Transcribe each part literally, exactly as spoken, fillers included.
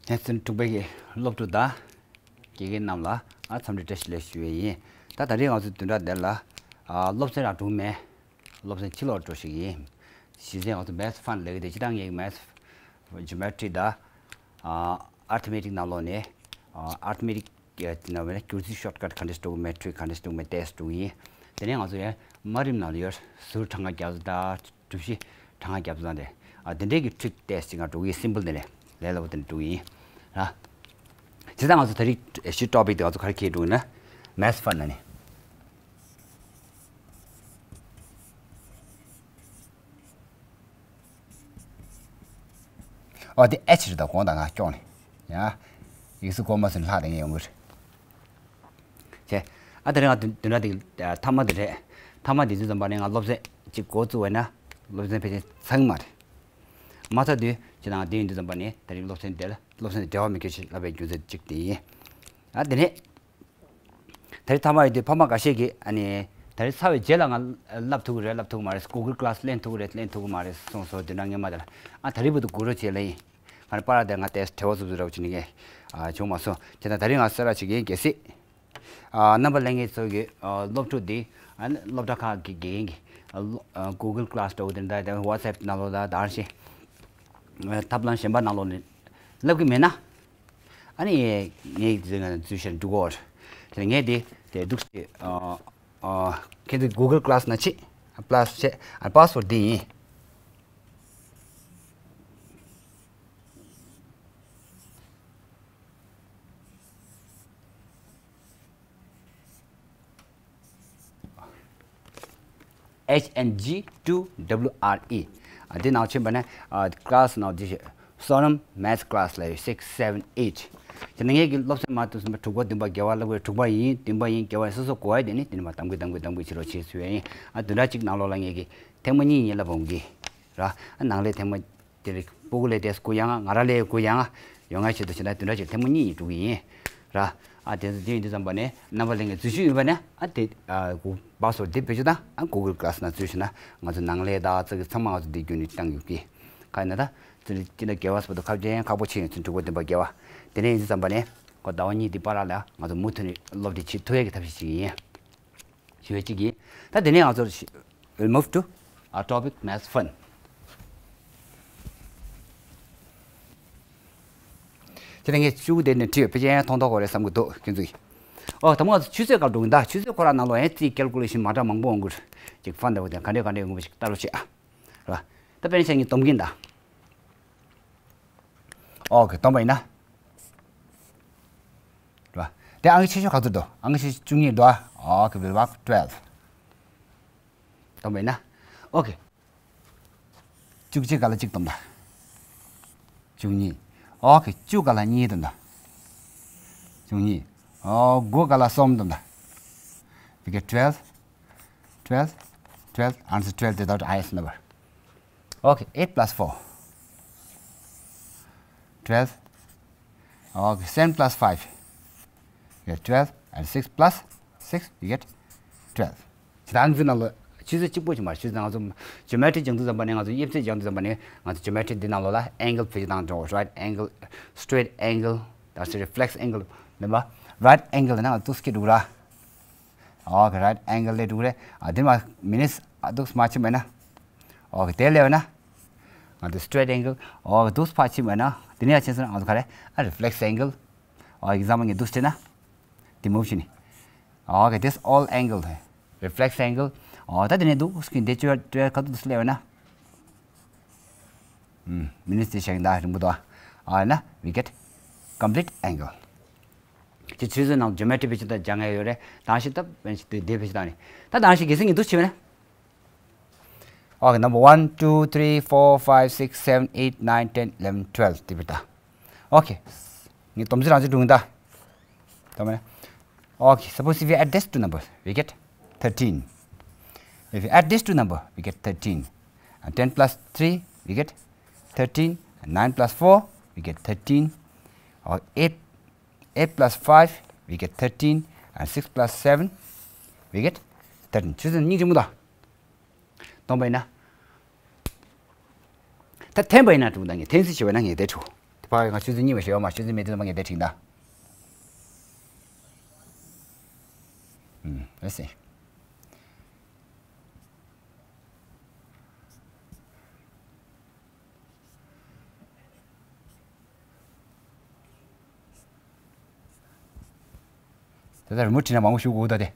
ཧན་སན་དྲུག་པའི་གི་སློབ་ཕྲུག་དང་དགེ་རྒན་རྣམས་ལ་ཨ་འཚམས་འདྲི་བཀྲ་ཤིས་བདེ་ལེགས་ཞུ་བ་ཡིན། ད་ད་རེས་ང་ཚོ་བདུན་ཕྲག་འདི་ལ་ཨ་སློབ་ཚན་རང་དྲུག་མེད། སློབ་ཚན་ཕྱི་ལོགས་འགྲོ་ཞིག་ཡིན། གཞི་རྩའི་ང་ཚོ་math fun ལབ་ཀྱི་དེ་སྤྱིར་བཏང་ངའི་math geometry དང་ཨ་arithmetic ནང་ལོགས་ནས་ཨ་arithmetic དེ་ནང་བས་ན་སྒྱུར་རྩིས་shortcut ག་འདྲས་འགྲོ་གི་མེད། trick ག་འདྲས་འགྲོ་གི་མེད་test འགྲོ་གི་ཡིན། དེ་ནས་ང་ཚོ་ཡང་དམའ་རིམ་ནང་ལ་ཡོད་ཟུར་གྲངས་ཀ་རྒྱབ་ཚོད་དང་གྲུ་བཞི་གྲངས་ཀ་རྒྱབ་ཚོད་དང་དེ་ཨ་དེ་འདྲས་ཀྱི་trick test ཅིག་ང་འགྲོ་གི་ཡིན། simple དེ་ནས་ལས་སླ་པོ་དེ་ནས་འགྲོ་གི་ཡིན་ར། བྱས་ཙང་ང་ཚོ་ད་རེས་གཞི་topic དེ་ང་ཚོ་ག་རེ་འཁྱེར་འགྲོ་གི་ན་math fun ནང་ནས། ཨོ་དེ་ཨེཆ་རེད། ད་གོང་དང་ང་སྐྱོང་ནས་ཡ། ཡིག་གཟུགས་གོང་མ་སུ་ལྷག་དེ་ངས་ཡོང་གི་རེད། བྱས། ཨ་ད་རེས་ང་བདུན་བདུན་ཕྲག་དེ་མཐའ་མ་དེ་རེད། མཐའ་མ་དེ་དུས་ཙམ་པ་ནས་ང་སློབ་ཚན་གཅིག་འགོ་བཙུགས་པ་ན་སློབ་ཚན་ཕལ་ཆེར་ཚང་མ་རེད། མ་ཚར་དུས་ཁྱེད་རང་དེ་ཡིན་དུས་ཙམ་པ་ནས་ད་རེས་སློབ་ཚན་དེ་ལ་སློབ་ཚན་དེ་འབྲེལ་བ་མི་འཁྱོལ་ཞིག་ལབ་པའི་རྒྱུ་མཚན་གཅིག་དེ་ཡིན། ཨ་དེ་ནས། ད་རེས་མཐའ་མ་ཡོད་དུས་ཕ་མ་འགའ་ཤས་ཀྱིས་ཨ་ནི་ད་རེས་ཚར་བའི་རྗེས་ལ་ང་བསླབ་ཐུབ་ཀྱི་རེད་བསླབ་ཐུབ་ཀྱི་མ་རེད། Google Class ལེན་ཐུབ་ཀྱི་རེད་ལེན་ཐུབ་ཀྱི་མ་རེད་གསུངས་སོང་། དེ་འདྲ་ངས་མ་དེ་ལ་ཨ་ད་རེས་བར་དུ་སྒུག་རོགས་བྱེད་ལབ་ཡིན། ང་རེ་པར་དེ་ང་དེ་བྲེལ་བ་ཟུབ་ཟུབ་རེ་བ་བྱེད་ནི་ངས་ཨ་བྱུང་མ་སོང་། དེ་ན་ད་རེས་ང་གསལ་བསྒྲགས་བྱེད་ཀྱི་ཡིན། གལ་སྲིད་ཨ་རྣམ་པ་ལྷན་རྒྱས་ཚོ་གི་ཨ་སློབ་ཕྲུག་འདི་ཨ་ནི་སློབ་གྲྭ་ཁག་གི་དགེ་རྒན་གྱི་ཨ་སློ་ཨ་Google Class འདྲ་བོ་དེ་འདྲ་དེ་WhatsApp ནང་ལོགས་ལ་དང་ཞེ་ཨ་ཐབས་ལམ་གཞན་པ་ནང་ལོགས་ནས་བསླབ་ཀྱི་མེད་ན། ཨ་ནི་ངས་འཛུལ་ན་འཛུལ་ཤར་འགྲོ་གོ། དེ་ངས་དེ་དེ་འདུག་སེ་ཨ་ཨ་ཁྱེད་ཚོ་Google Class ནང་ཕྱིན་plus བྱས། ཨ་password འདི་ཡིན། H N G two W R E ཨ་འདི་ནང་ཕྱིན་པ་ན་ཨ་class ནང་འདི་བསོད་ནམས་math class ལ་ཡོད། six seven eight དེ་ནས་ངས་ཀྱི་སློབ་ཚན་མ་ཐུབ་ཟིན་པ་དྲུག་པ་བདུན་པ་བརྒྱད་པ་ལབ་དགོས། དྲུག་པ་ཡིན་བདུན་པ་ཡིན་བརྒྱད་པ་ཡིན་སོ་སོ་གོ་བ་དེ་ནི་དེ་ནི་མ་གཏམ་གི་གཏམ་གི་གཏམ་གི་བྱེད་རོགས་བྱེད་ཟེར་བ་ཡིན། ཨ་བདུན་ཕྲག་གཅིག་ནང་ལོགས་ལ་ངས་ཀྱི་ཐེངས་མ་གཉིས་གཉིས་ལབ་འོང་གི་ར། ཨ་ནང་ལས་ཐེངས་མ་དེ་རིགས་སྤུ་གུ་ལས་དེ་སྐུ་ཡང་ང་ར་ལས་སྐུ་ཡང་ཡོང་ང་ཆེད་དུ་བྱེད་ན་བདུན་ཕྲག་གཅིག་ཐེངས་མ་གཉིས་གཉིས་འགྲོ་གི་ཡིན་ར། ཨ་དེ་ཚོ་དེ་ཡིན་དུས་ཙམ་པ་ནས་རྣམ་པ་ལྷན་རྒྱས་འཛུལ་ཞུགས་ཡོད་པ་ན་ཨ་དེ་ཨ་གུ་པ་སོར་དེ་བེད་སྤྱོད་དང་ཨ་Google Class ནང་འཛུལ་ཞུགས་ན་ང་ཚོ་ནང་ལས་དང་ཚ་གི་ཚང་མ་ང་ཚོ་འདི་རྒྱུན་ནས་བཏང་ཡོད་ཀི། ག་ཡིན་ན་ད་ཚུལ་ཅི་འདྲ་དགེ་བ་སོགས་དུ་ཁ་བྱས་ཁག་པོ་ཆེ་ཡོད་ཚུལ་འགྲུབ་པ་འདུན་པ་དགེ་བ། དེ་ནས་ཡིན་དུས་ཙམ་པ་ནས་ཁོ་ཟླ་བ་གཉིས་འདི་བར་ལ་ང་ཚོ་མུ་མཐུད་ནས་སློབ་ཁྲིད་བྱེད་ཐུབ་ཡས་ཀྱི་ཐབས་ཤེས་ཤིག་ཡིན། ཞུ་བའི་གཅིག་ཡིན། ད་དེ་ནས་ང་ཚོ་we'll move to our topic math fun དེ་ནས་ངས་བཅུ་དེ་ནས་བྲིས་ཡོད། ཕལ་ཆེར་མཐོང་ཐོག་གོ་རེད་བསམ་གི་འདུག་ཁྱོད་ཚོས། ཨོ་དང་པོ་ང་ཚོ་ཆུ་ཚོད་ག་འགྲོ་གི་འདུག་ཆུ་ཚོད་ཁོ་རང་ནང་ལོགས་ཡང་རྩིས་calculation མ་འདྲ་མང་པོ་འོང་གི་རེད། ཅིག་fun འདྲ་བོ་དང་ག་འདྲས་ག་འདྲས་ཡོང་གི་ཞིག་ལྟ་རོགས་བྱེད་ཨ། ར། ད་དཔེར་ན་ཆ་ངས་སྡོམ་གྱིན་ད། ཨོ་ཁེ་སྡོམ་པ་ཡིན་ན། ར། དེ་ཨང་ཀི་ཆེ་ཤོས་ག་ཚོད་འདུག་ཨང་ཀི་ཆེ་ཤོས་བཅུ་གཉིས་འདུག་ཨོ་ཁེ་will work twelve སྡོམ་པ་ཡིན་ན། ཨོ་ཁེ། བཅུ་གཅིག་ག་ལ་གཅིག་སྡོམ་ད། བཅུ་གཉིས། ཨོ་ཁེ་བཅུ་ག་ལ་གཉིས་སྡོམ་ད། བཅུ་གཉིས། ཨོ་དགུ་ག་ལ་གསུམ་སྡོམ་ད། we get twelve. Twelve, twelve, answer twelve, that's the highest number. Okay, eight plus four. Twelve. Okay, seven plus five. You get twelve, and six plus six, you get twelve. ཆུ་ཚོད་ནང་ལ་ཆུ་ཚོད་གཅིག་པོ་ཅིག་མ་རེད། ཆུ་ཚོད་ནང་ང་ཚོ་geometry སྦྱང་དུས་ཙམ་པ་ནས་ང་ཚོ་དབྱིབས་རྩིས་སྦྱང་དུས་ཙམ་པ་ནས་ང་ཚོ་geometry འདི་ནང་ལོགས་ལ་angle བེད་སྤྱོད་བཏང་འགྲོ། right angle, straight angle, that's a reflex angle མིན་པ། right angle ནང་ང་ཚོ་སྐད་འགྲོ་ར། Okay, right angle ལས་འགྲོ་གི་རེད། ཨ་དེ་མ་minus ཨ་འདུག་མ་ཕྱིན་པ་ན། Okay, དེ་ལས་བ་ན། ང་ཚོ་straight angle. Okay, འདུག་ཕ་ཕྱིན་པ་ན། དེ་ནས་ཡ་ཕྱིན་སོང་ང་ཚོ་ག་རེ། ཨ་reflex angle. Okay, example ངས་འདུག་བྱས་ན། དེ་move བྱས་ནས། Okay, this all angle. reflex angle. Okay, ད་དེ་ནས་འདུག་སྐྱིན་དེ་བཅོས་བཅོས་ག་དུས་སུ་སླེབས་པ་ན། ཨུམ། minus དེ་བྱས་ན་རིང་པོ་འདུག་ཨ་ན་we get complete angle. ཁྱེད་ཆུ་ཚོད་ནང་geometry བེད་སྤྱོད་ད་སྦྱང་ཡ་ཡོད་རེད། ད་ཞིག་ད་བེད་སྤྱོད་དེ་བེད་སྤྱོད་བཏང་ནས། ད་ད་ཞིག་གལ་སྲིད་ངས་འདུག་བྱས་པ་ན། Okay, number one, two, three, four, five, six, seven, eight, nine, ten, eleven, twelve དེ་བེད་ད། Okay. ངས་སྡོམ་རྩིས་རང་བྱས་འགྲོ་གི་ད། ད་མ་ན། Okay, suppose if you add these two numbers, we get thirteen. If you add these two numbers, we get thirteen. And ten plus three, we get thirteen. And nine plus four, we get thirteen. Or eight, eight plus five, we get thirteen. And six plus seven, we get thirteen. ཆུ་ཚོད་གཉིས་ཀྱི་མུ་ད། སྟོང་པ་ཡིན་ན། ད་འཐེན་པ་ཡིན་ན་དྲུག་དང་ངས་འཐེན་རྩིས་བྱས་པ་ན་ངས་དེ་དྲུག་ཕ་ང་ཆུ་ཚོད་གཉིས་པ་ཞིག་ཡོད་མ། ཆུ་ཚོད་མེད་དུས་ཙམ་པ་ངས་དེ་བྲིས་ད། ཨུམ། Let's see. ད་ལྟ་རི་མོ་བྲིས་ན་མང་པོ་ཞིག་དགོས་ད་དེ།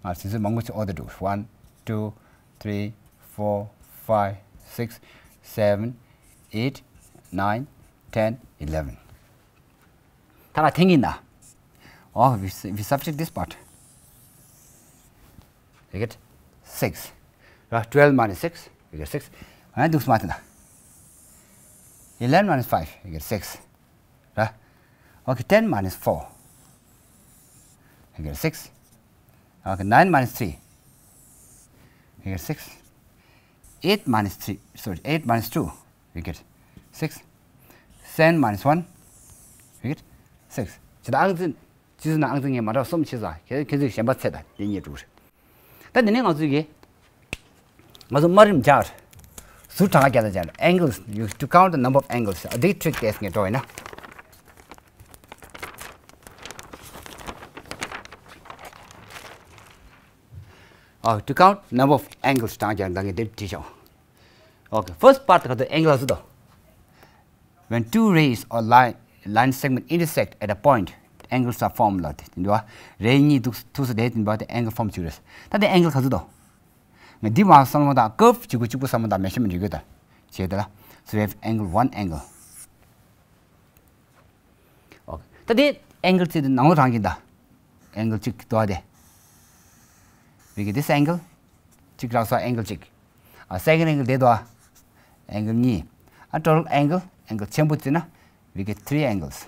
ང་ཚོས་མང་པོ་ཞིག་order འགྲོ། One, two, three, four, five, six, seven, eight, nine, ten, eleven. ད་ང་འཐེན་གྱིན་ད། Oh, we, we subtract this part. You get six. Right? Twelve minus six, you get six. ང་འདུག་སྨ་ད་ད། Eleven minus five, you get six. Right? Okay, ten minus four. You get six. Okay, nine minus three. You get six. Eight minus three, sorry, eight minus two. You get six. Seven minus one. You get six. ཇི་ལྟར་ཨང་ཙི། ཇི་ལྟར་ན་ཨང་ཙི་ངས་མ་འདྲ་གསུམ་ཕྱེ་ས། ཁྱེད་ཁྱེད་ཚོས་གཞན་པ་ཚད་དང་དེ་གཉིས་འགྲོ་གི་རེད། ད་དེ་ནས་ང་ཚོས་ཀྱི། ང་ཚོ་དམའ་རིམ་སྦྱར། ཟུར་གྲངས་ཀ་རྒྱག་ད་སྦྱར། Angles, you to count the number of angles. འདི་trick དེ་ངས་འགྲོ་ཡིན་ན། Oh, to count number of angles གྲངས་ཀ་རྒྱག་ད་ངས་འདིར་བྲིས་ཤོག Okay, first part ག་དུ་angle ཟེར་དོ། When two rays or line, line segment intersect at a point, angles are formed ལ་དེ་འདུག་བ། རེ་གཉིས་འདུག་ཐུག་ས་དེ་འདུག་བ། དེ་angle form བྱུང་རེད། ད་དེ་angle ག་ཚོད་དོ། ང་འདི་མ་བསམ་བློ་དང་curve གཅིག་པུ་གཅིག་པུ་བསམ་བློ་དང་མེ་ཤར་མེན་ཊི་ཡོད་གི་ད། བྱས་ད་ལ། So we have angle one angle. Okay. ད་དེ་angle ཚེ་དེ་ནང་ལོགས་རང་གིན་ད། angle གཅིག་དོ་དེ། We get this angle. གཅིག་རག་སོང་angle གཅིག་ཨ་second angle དེ་དོ། angle གཉིས། ཨ་total angle, angle ཆེན་པོ་བརྩིས་ན། We get three angles.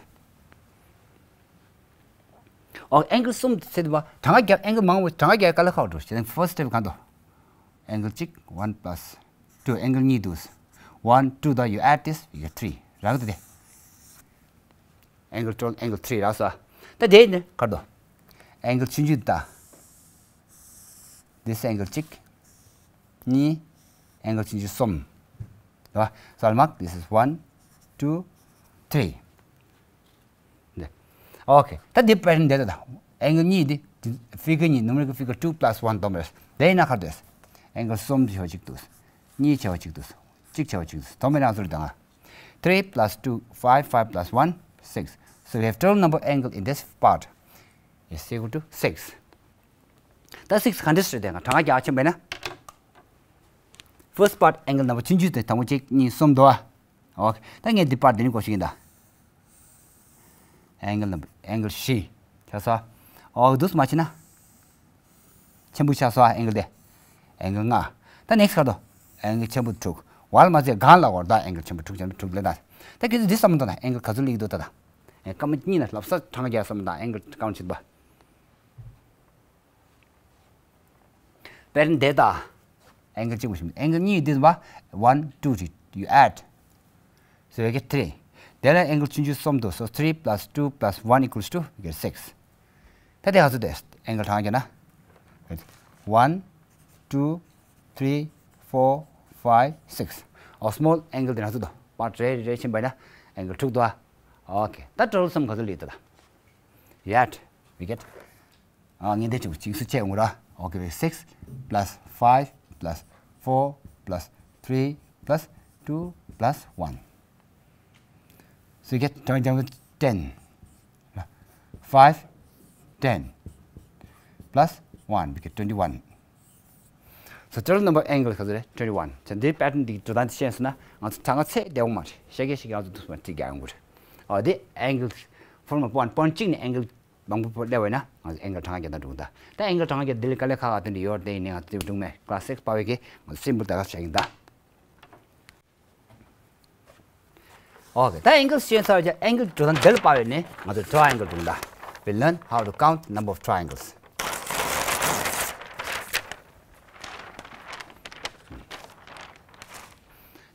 ཨོ་angle གསུམ་ཟེར་དུས་པ་གྲངས་ཀ་རྒྱབ། angle མང་པོ་གྲངས་ཀ་རྒྱབ་དཀའ་ལས་ཁག་འགྲོ། བྱས་ཙང་first step གང་དོ། angle གཅིག one plus two angle གཉིས་འདུག one, two དང་you add this, you get three རག་དེ། angle total angle three རག་སོ། ད་དེ་ནི་གར་དོ། angle ཆུང་ཆུང་ད། this angle གཅིག་གཉིས། angle ཆུང་ཆུང་གསུམ། རེད་བ། So I'll mark this is one, two, three. འདི། ཨོ་ཁེ། ད་འདི་pattern འདི་ད་ད། angle གཉིས་འདི། figure གཉིས། numerical figure two plus one སྡོམ་རེད། དེ་ཡིན་ན་ག་རེ་འདུག angle གསུམ་བྱས་པ་གཅིག་འདུག་གཉིས་བྱས་པ་གཅིག་འདུག་གཅིག་བྱས་པ་གཅིག་འདུག་སྡོམ་པའི་རང་ཚུལ་དང་། three plus two, five, five plus one, six. So we have total number angle in this part is equal to six. ད་six ག་འདྲ་ཞིག་རེད་དེ། ང་གྲངས་ཀ་རྒྱག་ཆེན་པོ་ཡིན་ན། first part angle number ཆུང་ཆུང་དེ་དང་པོ་གཅིག་གཉིས་གསུམ་འདུག་ཨ། ཨོ། ད་ངས་འདི་པར་འདི་ནི་བཀོད་ཤིག་ཡིན་ད། angle number angle བཞི། ཆགས་སོ། ཨོ་འདུག་མ་བྱས་ན། ཆེན་པོ་ཆགས་སོ་angle དེ། angle ལྔ། ད་next ག་དོ། angle ཆེན་པོ་དྲུག་ཝལ་མ་ཚད་གང་ལ་བར་ད་angle ཆེན་པོ་དྲུག་ཆེན་པོ་དྲུག་ལེན་ད། ད་ཁྱེད་ཚོས་འདི་བསམ་བློ་བཏང་ན་angle ག་ཚོད་སླེབས་ཀྱི་འདུག་ད་ད། སྐར་མ་གཉིས་ན་ལྷ་ས་གྲངས་ཀ་རྒྱག་བསམ་བློ་བཏང་angle count བྱེད་པ། དཔེར་ན་འདི་ལྟ། angle གཅིག་པོ་ཞིག angle གཉིས་འདི་བ། one, two རེད། you add. So you get three. དེ་ལ་angle ཆུང་ཆུང་གསུམ་འདུག so three plus two plus one equals to you get six. ད་དེ་ག་ཚོད་དེ་angle གྲངས་ཀྱི་ན། one, two, three, four, five, six. ཨོ་small angle དེ་ན་ཚོད་དོ། པར་རེ་རེ་ཕྱིན་པ་ན་angle དྲུག་འདུག་ཨ། okay. ད་total sum ག་ཚོད་ལེགས་ད། you add, we get ཨ། ངས་འདི་ཅིག་ཅིག་སུ་བྱས་འོང་ར། okay, six plus five plus four plus three plus two plus one. So you get ten, ten. Five, ten plus one, we get twenty-one. So total number angle ག་ཚོད་རེད། twenty-one. ད་འདི་pattern འདི་འགྲོ་སྟངས་འདི་ཤེས་སོང་ན་ང་ཚོ་གྲངས་ཀ་ཚད་བདེ་བོ་མ་རེད། ཤེས་མཁན་ཤེས་མཁན་ང་ཚོ་འདུག་སེ་མ་ཁྲིད་རྒྱག་ཡོང་གི་རེད། ཨོ་འདི་angle formula point, point གཅིག་ནས་angle མང་པོ་སླེབས་པ་ཡིན་ན་ང་ཚོ་angle གྲངས་ཀ་རྒྱག་སྟངས་འགྲོ་གི་ད། ད་angle གྲངས་ཀ་རྒྱག་འདི་ལས་དཀའ་ལས་ཁག་ཁག་དེ་འདྲ་ཡོད་རེད། དེ་ཡིན་ནའི་ང་ཚོ་དེ་སྒྲུང་མེད། class six པ་བས་ཀྱི་ང་ཚོ་simple ད་ག་བྱ་ཡིན་ད། Okay, ད angle ཤེས་ཚར་རྗེས་angle འགྲོ་སྟངས་འདི་ལ་དཔག་པ་ཡིན་ནའི་ང་ཚོ་triangle འགྲོ་གི་ད། We learn how to count number of triangles.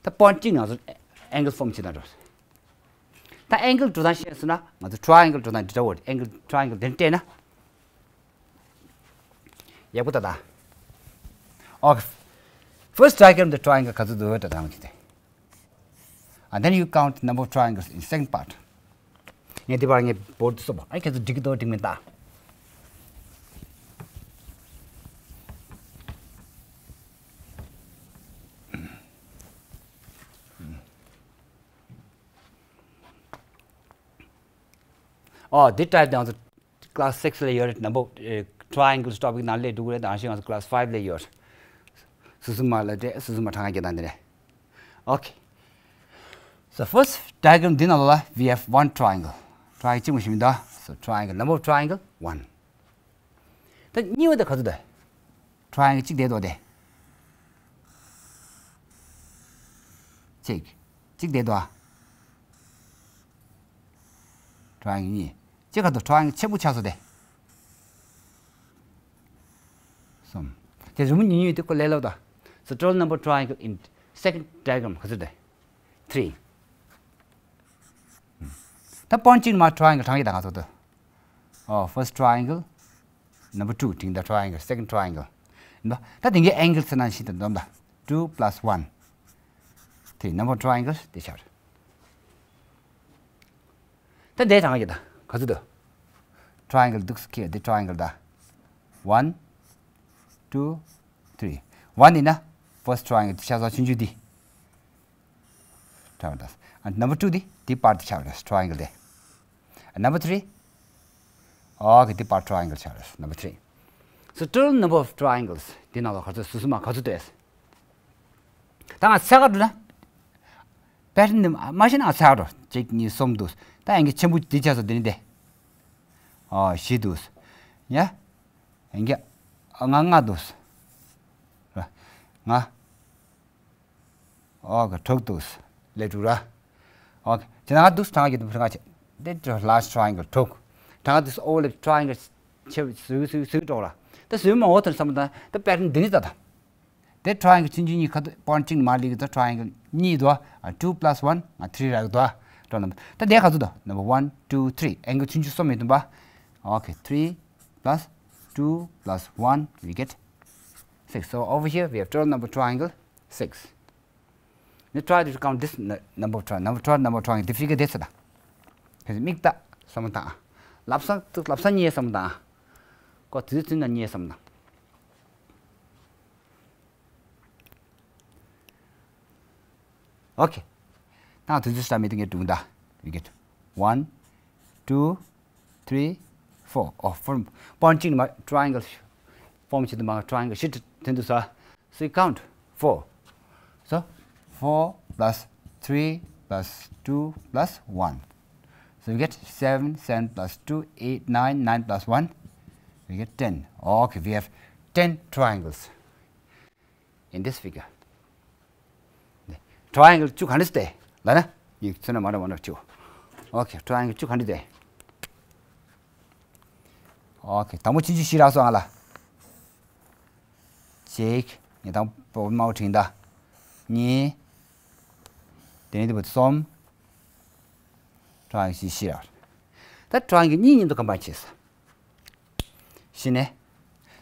ད་point གཅིག་ནས་ང་ཚོ་angle form བྱེད་སྟངས་འགྲོ། ད་angle འགྲོ་སྟངས་ཤེས་སོང་ན་ང་ཚོ་triangle འགྲོ་སྟངས་འདི་འདྲ་བོ་རེད། angle triangle འདི་འདྲ་བལྟས་ན། ཡག་པོ་ད་ད། Okay, first diagram འདི་triangle ག་ཚོད་འདུག་ད་ད་ང་ཚོ་དེ། And then you count number of triangles in second part. ངས་འདི་བར་ངས་བོར་དུ་སོང་བ། ཨ་ཁྱེད་ཚོ་འགྲིག་གི་འདུག་འགྲིག་མིན་ལྟ། ཨོ་འདི་ཊའིབ་དང་། Class six ལ་ཡོད་རེད། number triangles topic ནང་ལས་འགྲོ་གི་རེད། དང་ཞིང་ང་ཚོ་class five ལ་ཡོད། སུ་སུ་མ་ལ་དེ་སུ་སུ་མ་གྲངས་ཀ་རྒྱག་སྟངས་དེ་རེད། Okay. So first diagram འདི་ནང་ལ་we have one triangle. Triangle གཅིག་མ་ཞིག་མི་འདུག So triangle, number of triangle one. ད་གཉིས་པ་དེ་ག་ཚོད་དེ། Triangle གཅིག་བསྡད་འདུག་དེ། གཅིག་གཅིག་བསྡད་འདུག Triangle གཉིས། གཅིག་ག་འདུག Triangle ཆེན་པོ་ཆགས་སོང་དེ། གསུམ། དེ་རི་མོ་ཉུང་ཉུང་དེ་ཁོ་ལས་སླ་པོ་ད། So total number of triangle in second diagram ག་ཚོད་དེ། Three. ད་པོན་གཅིག་མ་triangle གྲངས་ཀྱི་ད་ག་ཚོད་དེ། Oh, first triangle, number two དེ་ད་triangle, second triangle. ད་དེ་གའི་angle ཟེར་ན་ཤིན་ཏུ་འཛོམས་ད། Two plus one དེ་number of triangle དེ་ཆགས་རེད། ད་འདས་གྲངས་ཀྱི་ད་ག་ཚོད་འདུག Triangle འདུག་སེ་ཁྱེར་འདི་triangle ད། One, two, three. One ཡིན་ན་first triangle འདི་ཆ་ཚང་ཆུང་ཆུང་འདི། ཆགས་པ་ད། And number two འདི་འདི་part འདི་ཆགས་པ་རེད། Triangle འདི། And number three. Okay, འདི་part triangle ཆགས་པ་རེད། Number three. So total number of triangles འདི་ནང་ལ་ག་ཚོད་སོ་སོ་མ་ག་ཚོད་འདུག་ད་ང་ཚ་ག་འགྲོ་ན། pattern འདི་མ་ཤེས་ན་ང་ཚ་ག་འགྲོ། གཅིག་གཉིས་གསུམ་འདུག་ད་ཡང་གི་ཆེན་པོ་འདི་ཆགས་སོང་འདི་ནི་འདི། ཨོ་བཞི་འདུག་ཡ། ཡང་གི་ང་ལྔ་འདུག་ལྔ། ཨོ་ག་དྲུག་འདུག་ལས་དྲུག་ར། ཨོ་ག་ཇི་ན་འདུག་གྲངས་ཀྱི་འདུག་གྲངས་ཀྱི་འདི་large triangle དྲུག་གྲངས་འདུག་ཨོ་ལེ་triangle ཆེ་བ་བཟོས་བཟོས་བཟོས་འགྲོ་ར། ད་བཟོས་མ་འོ་དོན་བསམ་ད་ད་pattern འདི་ནི་ད་ད། དེ་triangle ཆུང་ཆུང་གཉིས་ཁ་ཐུག་པོན་གཅིག་མར་སླེབས་ཀྱི་འདུག triangle གཉིས་འདུག two plus one three རག་འདུག་འགྲོ་ལམ་ད་དེ་ག་ཚོད་འདུག number one, two, three angle ཆུང་ཆུང་གསུམ་ཡོད་དུ་པ། Okay, three plus two plus one, we get six. So over here we have total number triangle six. Now try to count this n- number of triangle. Number of triangle, number of triangle འདི་figure འདི་ཚོ་ད། ཁྱེད་ཚོ་མིག་ལྟ་བསམ་བློ་བཏང་། ལབ་ས་ཏུ་ལབ་ས་ཉེས་བསམ་བློ་བཏང་། ཀོ་དུས་ཚོད་ན་ཉེས་བསམ་བློ་བཏང་། Okay. ད་དུས་ཚོད་ས་མེད་དུ་ངས་སྒྲུང་ད། We get one, two, three, four. Oh, form པོན་གཅིག་མ་triangle form བྱེད་དུ་མ་triangle ཤིག་དེ་འདུག་ས། So you count four. So four plus three plus two plus one. So we get seven, seven plus two, eight, nine, nine plus one, we get ten. Okay, we have ten triangles in this figure. Triangle བཅུ་ག་འདྲ་སྟེ་ལ་ན་ཡིག་ཚོན་ན་མ་འདྲ་མ་འདྲ་བཅུ། Okay, triangle བཅུ་ག་འདྲ་སྟེ། Okay, དང་པོ་ཆུང་ཆུང་བཞི་རག་སོང་ཨ་ལ། གཅིག་ངས་དང་པོ་དམར་པོ་བྲིས་ད། གཉིས། དེ་ནས་དེ་བུ་གསུམ། triangle བཞི་བཞི་རག་ད་triangle གཉིས་མཉམ་དུ་combine བྱས་ས། བཞི་ནས།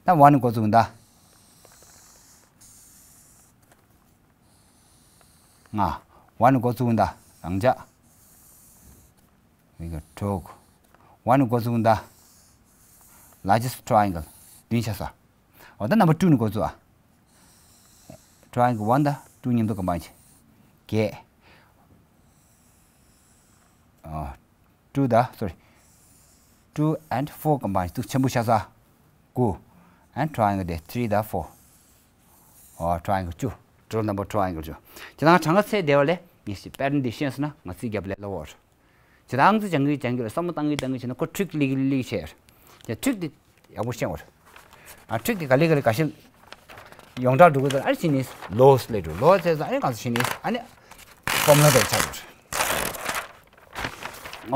ད་one འགོ་བཙུགས་ད། ལྔ། one འགོ་བཙུགས་ད། རང་འཇགས། ཡི་གེ་དྲུག one འགོ་བཙུགས་ད། Largest triangle བདུན་ཆགས་ས། འོ་ད་number two ནས་འགོ་བཙུགས་ཨ། Triangle one དང་two མཉམ་དུ་combine བྱས། བརྒྱད། ཨ། two དང་sorry། two and four combine དུ་ཆེན་པོ་ཆགས་ས། དགུ། And triangle དེ་three དང་four། ཨོ་triangle བཅུ། total number triangle བཅུ། ཁྱེད་རང་གྲངས་ཀ་ཚད་བསྡད་པ་ལས་ངས་ཞིག་pattern འདི་ཤེས་སོང་ན་ང་ཚིག་རྒྱབ་ལས་སླ་བོར། ཁྱེད་རང་ཚོ་སྦྱང་གི་སྦྱང་གི་ལ་བསམ་བློ་བཏང་གི་བཏང་གི་བྱས་ན་ཁོ་trick སླེབས་ཀྱི་སླེབས་ཀྱི་བྱས། ཁྱེད་trick འདི་ཡག་པོ་ཤེས་བར། ཨ་trick འདི་ག་ལེ་ག་ལེ་ག་ཤེས། ཡོངས་གྲགས་འགྲོ་གི་འདུག་ཨ་ནི་ཕྱིན་ནི་laws སླེབས་འགྲོ། laws ཟེར་ཙང་ཨ་ནི་གང་ས་ཕྱིན་ནི་ཨ་ནི་formula དེ་ཆགས་འགྲོ།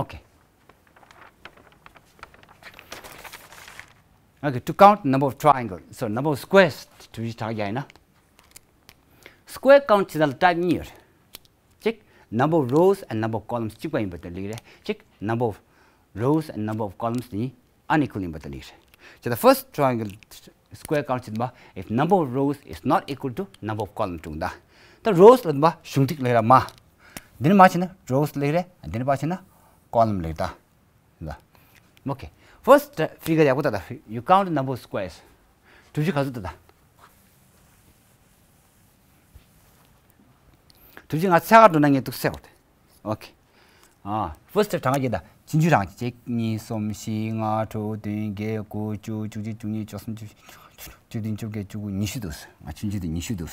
Okay. Okay, to count number of triangle, so number of squares དུ་ཡི་དྲག་ཡ་ཡིན་ན། Square count བྱེད་ན་type གཉིས་ཡོད་རེད། གཅིག number of rows and number of columns གཅིག་པ་ཡིན་པ་དེ་ལེགས་རེད། གཅིག number of rows and number of columns དེ་གཉིས་unequal ཡིན་པ་དེ་ལེགས་རེད། So the first triangle square count བྱེད་པ། If number of rows is not equal to number of columns དྲུག་ད། ད་rows ལ་དུ་བ་གཞུང་ཐིག་ལེགས་ར་མ། འདི་ནས་མར་ཕྱིན་ན་rows་སླེབས་རེད། འདི་ནས་ཕར་ཕྱིན་ན་column་སླེབས་ད། ལ། Okay. First figure ཡག་པོ་ལྟ་ད། You count the number of squares. གྲུ་བཞི་ག་ཚོད་འདུག་ད། གྲུ་བཞི་ང་ཚ་ག་འགྲོ་ན་ངས་འདུག་སེ་འོ་དེ། Okay. ཨ། First གྲངས་ཀ་ད། ཆུང་ཆུང་རང་གཅིག་གཉིས་གསུམ་བཞི་ལྔ་དྲུག་བདུན་བརྒྱད་དགུ་བཅུ་བཅུ་གཅིག་བཅུ་གཉིས་བཅུ་གསུམ་བཅུ་བཞི་བཅུ་བདུན་བཅོ་བརྒྱད་བཅུ་དགུ་ཉི་ཤུ་འདུག་ང་ཆུང་ཆུང་དེ་ཉི་ཤུ་འདུག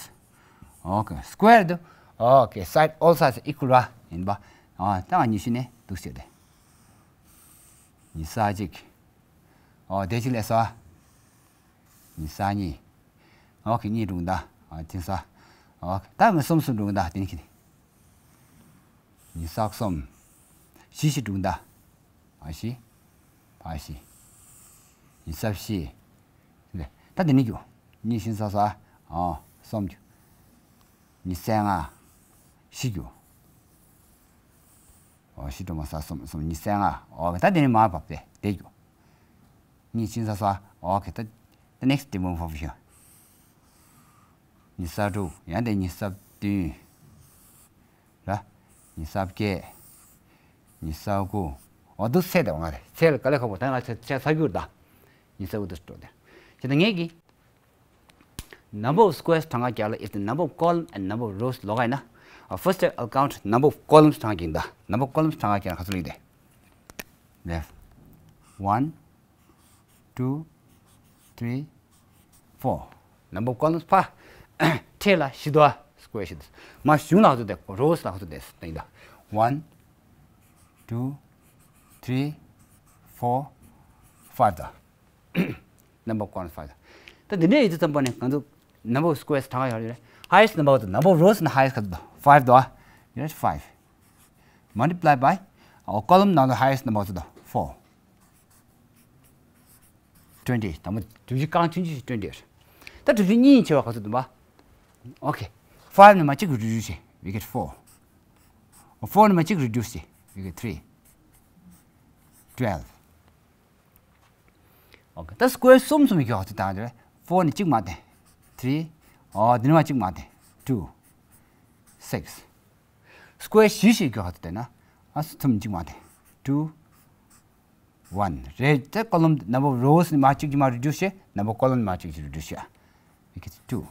Okay. Square དུ། Okay. Side all sides equal ར་ཡིན་པ། ཨ། ད་ང་ཉི་ཤུ་ནས་འདུག་སེ་དེ། ཉི་ཤུ་རྩ་གཅིག་ཨོ་དེ་གཅིག་ལས་སོ། ཉི་ཤུ་རྩ་གཉིས། ཨོ་ཁེ་གཉིས་འགྲུབ་ད། ཨ་དེ་ས། ཨོ་ད་ངས་གསུམ་གསུམ་འགྲུབ་ད་དེ་ནི་ཁེ་ནི། ཉི་ཤུ་རྩ་གསུམ། བཞི་བཞི་འགྲུབ་ད། ཨ་བཞི། ཕ་བཞི། ཉི་ཤུ་རྩ་བཞི། ད་དེ་ནི་རྒྱུ། གཉིས་བཞི་ས་ས། ཨོ་གསུམ་རྒྱུ། ཉི་ཤུ་རྩ་ལྔ། བཞི་རྒྱུ། ཨོ་བཞི་འགྲོ་མ་ས་གསུམ་གསུམ་ཉི་ཤུ་རྩ་ལྔ། ཨོ་ད་དེ་ནི་མར་བབས་ཏེ་དེ་རྒྱུ། གཉིས་གཅིག་ས་ས། ཨོ་ཁེ་ད། The next demon function. ཉི་ཤུ་རྩ་དྲུག་ཡང་དེ་ཉི་ཤུ་རྩ་བདུན། ར། ཉི་ཤུ་རྩ་བརྒྱད། ཉི་ཤུ་རྩ་དགུ། ཨོ་འདུག་སེ་དེ་བ་ང་རེ་ཚེ་ལ་དཀའ་ལས་ཁག་པོ་ད་ང་ཚེ་ཚེ་ས་རྒྱུར་ད། ཉི་ཤུ་རྩ་དགུ་འདུག་སྤྲོ་དེ། ཁྱེད་ད་ངེད་ཀྱི། Number of squares གྲངས་ཀ་རྒྱག་ལ། If the number of column and number of rows ལོག་ཡིན་ན། Uh, first I'll count number of columns གྲངས་ཀ་ཡིན་ད། Number of columns གྲངས་ཀ་རྒྱག་ན་ག་ཚོད་ལེགས་དེ། Left. One, two, three, four. Number of columns ཕ། ཁྲེ་ལ་བཞི་དོ། Square བཞི་དོ། མ་གཞུང་ལ་ག་ཚོད་དེ། Rows ལ་ག་ཚོད་དེ། ད་ཡིན་ད། One, two, three, four, five དོ། Number of columns five དོ། ད་འདི་འདྲའི་ཡིན་དུས་ཙམ་པ་ནས་ང་ཚོ་number of squares གྲངས་ཡོད་རེད། Highest number དང་number of rows ནི་highest ག་ཚོད་དོ། Five དོ། ཡོད་five. Multiply by our column ནང་ལ་highest number ག་ཚོད་དོ། Four. Twenty. དང་པོ་གྲུ་བཞི་རྐང་ཆུང་ཆུང་ཞིག་twenty ཡོད་རེད། ད་གྲུ་བཞི་གཉིས་ཆེ་བ་ག་ཚོད་འདུག་པ། Okay. Five ནས་མར་གཅིག་reduce བྱེད། We get four. Four ནས་མར་གཅིག་reduce བྱེད། We get three. Twelve. Okay. ད་square གསུམ་གསུམ་ཡོད་ཚུལ་དང་རེད། Four ནས་གཅིག་མར་བཏང་། Three. ཨོ་འདི་ནས་མར་གཅིག་མར་བཏང་། Two. Six. Square བཞི་ཞིག་ཡོད་ཚུལ་དང་ན། ཨ་གསུམ་གཅིག་མར་བཏང་། Two. One. རེད་དེ་column number of rows ནས་མར་གཅིག་གཅིག་མར་reduce བྱེད། Number of column ནས་མར་གཅིག་གཅིག་reduce བྱེད། We get two.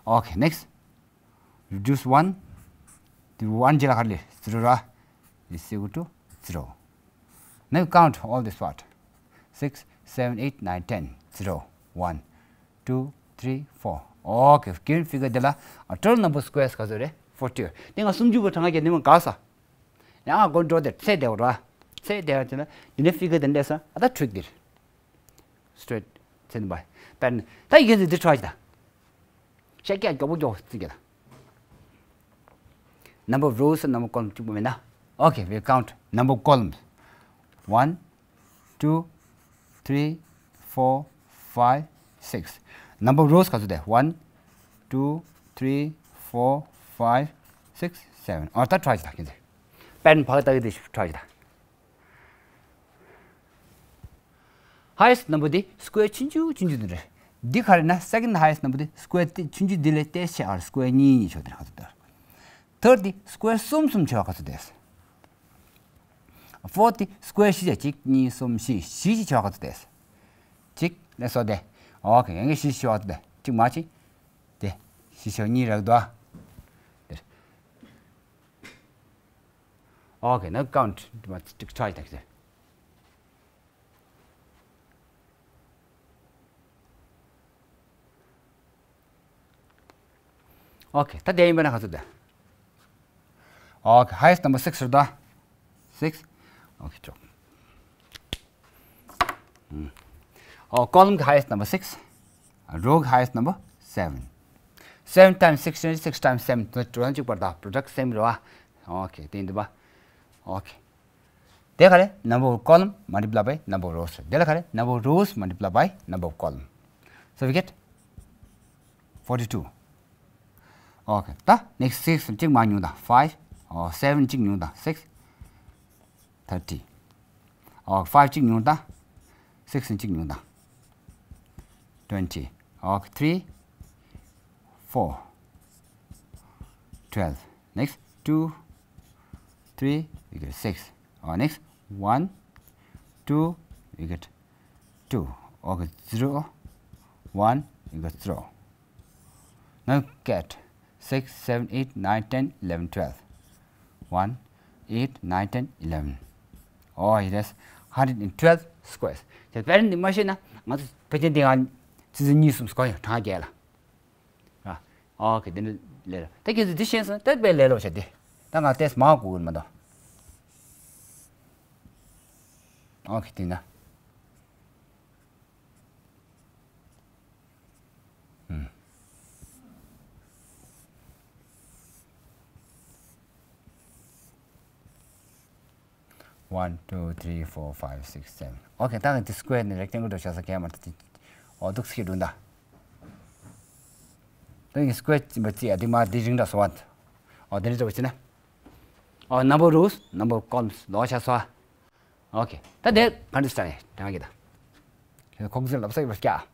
Okay, next. Reduce one. The one རྗེས་ལ་ག་རེ་སླེབས། Zero ར། Is equal to zero. Now count all this part. Six, seven, eight, nine, ten. Zero, one, two, three, four. Okay, given figure དེ་ལ་total number of squares ག་ཚོད་རེད། Forty. དེ་ང་སུམ་ཅུ་པ་གྲངས་ཀ་རྒྱག་ནི་མ་དགའ་ས། ཡང་ང་སྒོ་འགྲོ་དེར་ཚེ་བདེ་བ་ར། ཚེ་བདེ་བ་བྱས་ན་འདི་ནས་figure དེ་འདྲས་ས་ཨ་ད་trick དེར། Straight ཚེ་འདི་པ། དཔེར་ན་ད་ཡིག་འདི་འདི་try ད། ཤ་རྒྱག་མགྱོགས་པོ་མགྱོགས་པོ་རྩིས་རྒྱག་ད། Number of rows and number of columns གཅིག་པོ་མེད་ན། Okay, we count number of columns. One, two, three, four, five, six. Number of rows ག་ཚོད་དེ། One, two, three, four, five, six, seven. ཨོ་ད་try བྱེད་ད་ཁྱེད་ཚོས། དཔེར་ན་ཕ་གི་ད་གི་དེ་try བྱེད་ད། Highest number དེ་square ཆུང་ཆུང་ཆུང་ཆུང་དེ་རེད། འདི་ག་རེ་ན་second highest number དེ་square དེ་ཆུང་ཆུང་དེ་ལས་ཏོག་ཙམ་ཆེ་བ་square གཉིས་གཉིས་ཆོག་དེ་རེད། ག་ཚོད་དེ། Third དེ་square གསུམ་གསུམ་ཆེ་བ་ག་ཚོད་དེ། Fourth དེ་square བཞི་བྱས། གཅིག་གཉིས་གསུམ་བཞི། བཞི་བཞི་ཆེ་བ་ག་ཚོད་དེ། གཅིག་ལས་སོ་དེ། Okay, ཡང་གི་བཞི་ཆེ་བ་དེ་གཅིག་མ་གཅིག་དེ་བཞི་ཆེ་བ་གཉིས་རག་འདུག་ཨ། དེ། Okay, now count དེ་མ་གཅིག་try དང་གི་དེ། Okay, ད་དེ་ཡིན་པ་ན་ག་ཚོད་དེ། Okay, highest number six རེད་ད། Six. Okay, ཅོག་ཨོ་column གི་highest number six. Row གི་highest number seven. Seven times six is six times seven. དེ་གྲུ་གཅིག་པར་ད་product same རེད་བ། Okay, དེ་ཡིན་འདུག་པ། Okay. དེ་ག་རེ། Number of column multiply by number of rows. དེ་ལ་ག་རེ། Number of rows multiply by number of column. So we get forty-two. Okay. ད་next six གཅིག་མ་ཉུང་ད། Five. ཨོ་seven གཅིག་ཉུང་ད། Six. Thirty. ཨོ་five གཅིག་ཉུང་ད། Six གཅིག་ཉུང་ད། Twenty. ཨོ་three. Four. Twelve. Next. two, three, we get six. Our next, one, two, we get two. Okay, zero, one, we get zero. Now get six, seven, eight, nine, ten, eleven, twelve. One, eight, nine, ten, eleven. Oh, it is hundred and twelve squares. ད་དཔེར་ན་འདི་མ་ཤེས་ན་ང་ཚོ་ཕལ་ཆེར་འདི་ང་ཙི་ཙི་གཉིས་གསུམ་སྐོར་ཡང་གྲངས་བརྒྱད་ལ། ཨ། ཨོ་ཁེ། འདི་ནི་ལས་ར། ད་ཁྱེད་ཚོས་འདི་ཤེས་སོང་། ད་དཔེ་ལས་སླ་བོ་བྱས་ཏེ། ད་ང་ཏེས་མ་གོ་གི་མ་གཏོགས། ཨོ་ཁེ། འདི་ན། ཨུམ། One, two, three, four, five, six, seven. Okay, ད་ང་འདི་square ནི་rectangle འདྲ་བྱ་ས་གས་མ་ད་དེ། ཨོ་འདུག་སེ་འགྲོ་ད། ད་ཡིན་square ཅིག་མ་བརྩི་ཡ་འདི་མ་འདི་རིང་འདྲ་སོང་བ། ཨོ་འདི་འདྲ་འདྲ་བྱས་ན། ཨོ་number of rows, number of columns ལོག་ཆ་སོང་བ། Okay. ད་དེ་ག་འདྲ་ས་རེད་དྲན་གི་ད། ཁོག་ཟིན་ལབ་ས་ཡོད་པ་སྐྱ།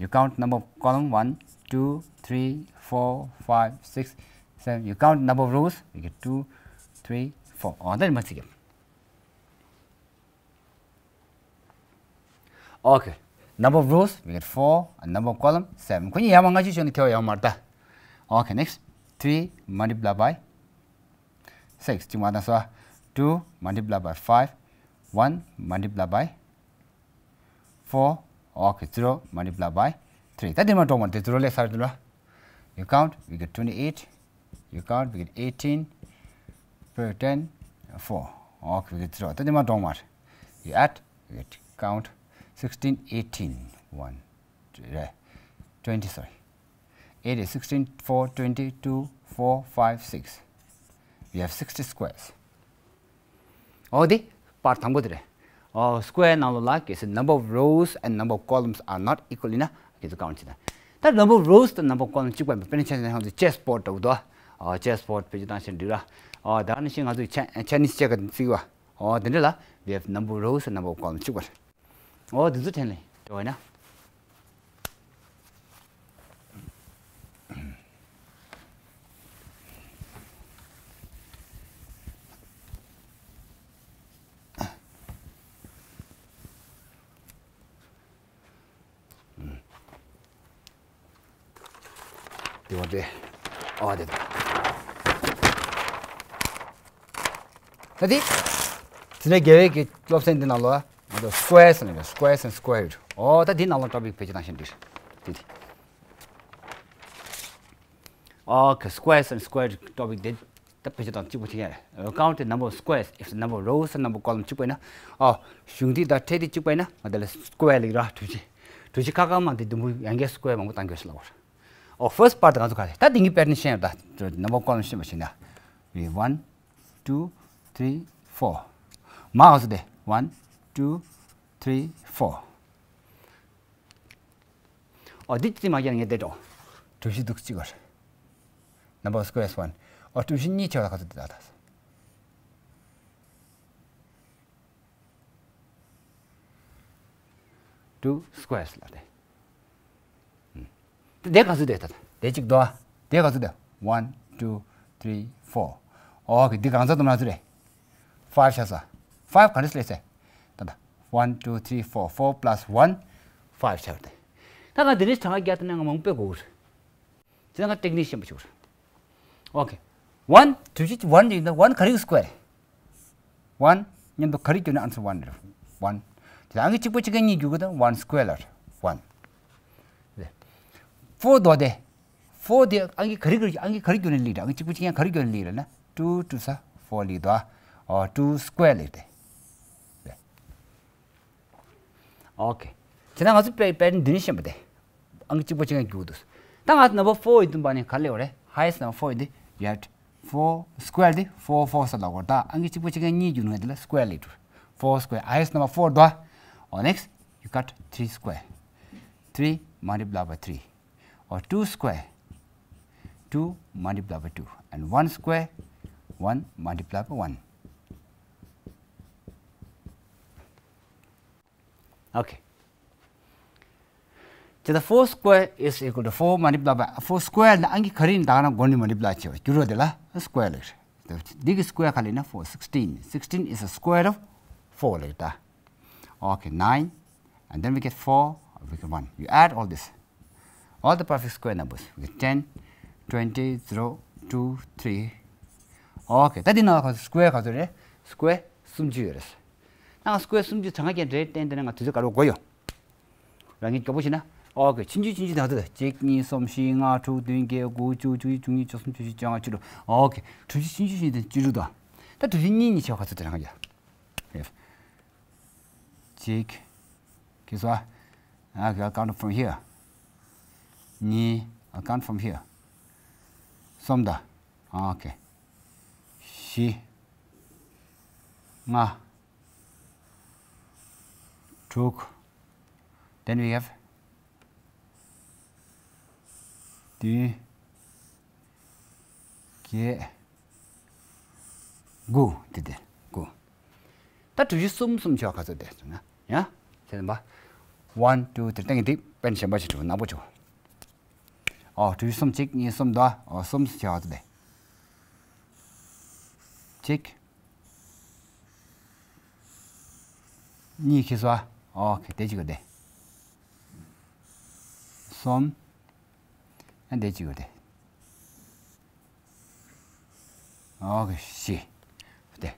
You count number of column one, two, three, four, five, six, seven. You count number of rows, you get two, three, four. ཨོ་ད་ནི་མ་ཚིག་གི། Okay. Number of rows, we get four, and number of column, seven. ཁོ་གཉིས་ཡར་མར་སྔ་ཕྱི་བྱས་ནས་ཁྱེར་བ་ཡོད་མ་རེད་ད། Okay, next. Three multiply by six. གཅིག་མ་དང་སོ། Two multiply by five. One multiply by four. Okay, zero multiply by three. ད་དེ་མ་གྲོགས་མ་དེ་zero ལས་སར་དུ་ལ། You count, we get twenty-eight. You count, we get eighteen, ten, four. Okay, we get zero. ད་དེ་མ་གྲོགས་མ། You add, we get count, sixteen, eighteen, one, two, twenty, sorry. Eight is sixteen, four, twenty, two, four, five, six. We have sixty squares. ཨོ་དེ་པར་དང་པོ་དེ་རེད། ཨོ་square ནང་ལོགས་ལ་གལ་སྲིད་number of rows and number of columns are not equal ཡིན་ན་གལ་སྲིད་count བྱེད་ན། ད་number of rows དང་number of columns གཅིག་པ་ཡིན་པ་དཔེར་ན་ཆ་བཞག་ན་ང་ཚོ་chessboard འདྲ་བོ་འདུག་ཨོ་chessboard བེད་སྤྱོད་བཏང་ཕྱིན་འགྲིག་ར། ཨོ་ད་ནི་ཤིང་ང་ཚོ་tennis བྱེད་ག་བརྩི་བ། ཨོ་དེ་འདྲ་ལ་we have number of rows and number of columns གཅིག་པ་རེད། ཨོ་དེ་ཚོ་དྲན་ལེ་འགྲོ་བས་ན། དེ་བ་དེ། ཨོ་དེ་དེ། ད་དེ། དེ་ནས་རྒྱལ་བའི་གི་སློབ་ཚན་འདི་ནང་ལོ། ང་ཚོ་squares ནས་squares and square root. ཨོ་ད་དེ་ནང་ལོ་topic བེད་སྤྱོད་བཏང་བཞིན་འདུག་དེ་དེ། Okay, squares and square root topic དེ་ད་བེད་སྤྱོད་བཏང་གཅིག་པོ་བྱེད་ཡ་རེད། Count the number of squares. If the number of rows and number of columns གཅིག་པ་ཡིན་ན། ཨོ། གཞུང་འདི་དང་ཕྲད་འདི་གཅིག་པ་ཡིན་ན་ང་དེ་ལ་square ལེགས་ར་གྲུ་བཞི། གྲུ་བཞི་ཁ་ཁ་མ་འདི་དུམ་བུ་ཡང་བསྐྱར་square མང་པོ་བཏང་དགོས་ཤེས་ལ་བར། ཨོ་first part ད་ང་ཚོ་ག་རེ་ད་འདི་གཉིས་pattern ཤེས་ཡ་ད་number of columns ཤེས་པ་ཞིག་ན། We one, two, three, four. མ་ང་ཚོ་དེ་one, two, three, four. ཨོ་འདི་ཅི་མ་རྒྱག་ངས་བསྡད་འགྲོ། གྲུ་བཞི་འདུག་གཅིག་བར། Number of squares one. ཨོ་གྲུ་བཞི་གཉིས་ཆེ་བ་ལ་ག་ཚོད་འདི་ད་ད། Two squares ལ་དེ། དེ་ག་ཚོད་དེ་ད་དེ་གཅིག་དོ། དེ་ག་ཚོད་དེ། One, two, three, four. ཨོ་ཁེ་འདི་གང་ཚོད་དུ་མ་ཚོད་རེད། Five ཆགས་ས། Five ག་འདྲ་སླེབས་སེ། ད་ད། One, two, three, four. Four plus one, five ཆགས་རེད། ད་ང་འདི་ནས་གྲངས་ཀ་བརྒྱ་དང་ང་མང་པོ་དགོས། དེ་ང་technique ཤེས་པ་ཞིག་རེད། Okay. One གྲུ་བཞི་one ཡིན་ན་one ག་རེ་གི་square རེད། One མཉམ་དུ་ག་རེ་བསྒྱུར་ན་answer one རེད། One དེ་ལ་ཨང་ཀི་གཅིག་པོ་གཅིག་ག་གཉིས་བསྒྱུར་དགོས་ད་one square ལ་རེད། One རེད། Four དོ་དེ། Four དེ་ཨང་ཀི་ག་རེ་ག་རེ་ཨང་ཀི་ག་རེ་བསྒྱུར་ན་ལེགས་རེད། ཨང་ཀི་གཅིག་པོ་གཅིག་ཡང་ག་རེ་བསྒྱུར་ན་ལེགས་རེད་ན། Two two ས་four ལེགས་དོ། ཨོ་two square ལེགས་དེ། རེད། Okay. བྱས་ན་ང་ཚོ་པེ་པེ་ཊན་འདི་ནས་ཤེས་པ་དེ། ཨང་ཀི་གཅིག་པོ་གཅིག་ཡང་བསྒྱུར་འདུག་ད་ང་ཚོ་number four ཡི་བདུན་པ་ནས་ག་རེ་སླེབས་པ་རེད། Highest number four ཡི་འདི་you have four square འདི་four four ས་ལ་བར་ད་ཨང་ཀི་གཅིག་པོ་གཅིག་ཡང་གཉིས་བསྒྱུར་ན་འདི་ལ་square ལེགས་འགྲོ། Four square highest number four དོ། Oh next you cut three square. Three multiply by three. Or two square. Two multiply by two. And one square. One multiply by one. Okay. So the four square is equal to four multiply by four square ལ་ཨང་ཀི་ག་རེ་ཡིན་ད་ག་ན་སྒོ་ནས་multiply བྱས་པ་བསྒྱུར་བ་དེ་ལ་square ལེགས། འདི་གི་square ག་ལབ་ན་four, sixteen. Sixteen is a square of four ལབ་ད། Okay, nine, and then we get four, we get one. You add all this, all the perfect square numbers. We get ten, twenty, zero, two, three. Okay, ད་འདི་ནང་ག་square ག་ཚོད་རེད། Square སུམ་ཅུ་ཡོད་རེད། ནང་square སུམ་ཅུ་གྲངས་ཀ་རེད་བསྟན་དེ་ནས་ང་དུས་ཚོད་ག་རེ་དགོས་ཡོད། རང་ཉིད་མགྱོགས་པོ་བྱས་ན། Okay, ཆུང་ཆུང་ཆུང་ཆུང་དང་ཚོད་གཅིག་གཉིས་གསུམ་བཞི་ལྔ་དྲུག་བདུན་བརྒྱད་དགུ་བཅུ་བཅུ་གཅིག་བཅུ་གཉིས་བཅུ་གསུམ་བཅུ་བཞི་བཅོ་ལྔ་བཅུ་དྲུག Okay, གྲུ་བཞི་ཆུང་ཆུང་ཆུང་དང་བཅུ་དྲུག་དང་། ད་གྲུ་བཞི་གཉིས་གཉིས་བྱས་པ་ག་ཚོད་དེ་རང་ཡ། གཅིག་གིས་སོ། Okay, I'll count it from here. གཉིས། I'll count from here. གསུམ་དང་། Okay. བཞི། ལྔ། དྲུག Then we have བདུན། བརྒྱད། དགུ། དེ་དེ་དགུ། ད་གྲུ་བཞི་གསུམ་གསུམ་བྱས་པ་ག་ཚོད་དེ་ན་ཡ། དེ་ནས་པ། One, two, three. ད་ངས་འདི་དཔེ་ཞིམ་པ་ཞིག་བྲིས་ནག་པོ་བྱུང་། ཨོ་གྲུ་བཞི་གསུམ་གཅིག་གཉིས་གསུམ་དང་ཨོ་གསུམ་བྱས་པ་དེ་དེ། གཅིག་གཉིས་གིས་སོ། ཨོ་ཁེ་དེ་གཅིག་གོ་དེ། གསུམ། ཨ་དེ་གཅིག་གོ་དེ། ཨོ་ཁེ་བཞི། དེ།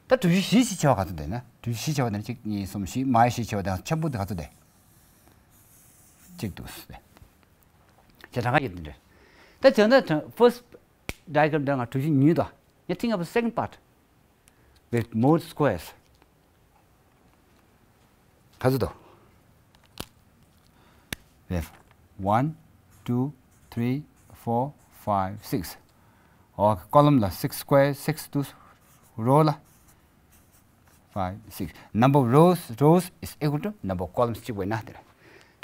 ད་གྲུ་བཞི་བཞི་ཞིག་བྱས་པ་ག་ཚོད་དེ་ན། གྲུ་བཞི་བཞི་བྱས་པ་དེ་ན་གཅིག་གཉིས་གསུམ་བཞི། མ་ཡི་བཞི་བྱས་པ་དེ་ན་ཆེན་པོ་དེ་ག་ཚོད་དེ། གཅིག་འདུག་ཟེར་ཏེ། བྱས་གྲངས་ཀ་ཡོད་དེ་འདྲ། ད་བྱས་ན་first diagram འདྲ་ང་གྲུ་བཞི་ཉུང་དོ། You think of the second part with more squares. ག་ཚོད་དོ། We have one, two, three, four, five, six. ཨོ་column ལ་six square, six འདུག row ལ། Five, six. Number of rows, rows is equal to number of columns གཅིག་པ་ཡིན་ན་དེ་རེད།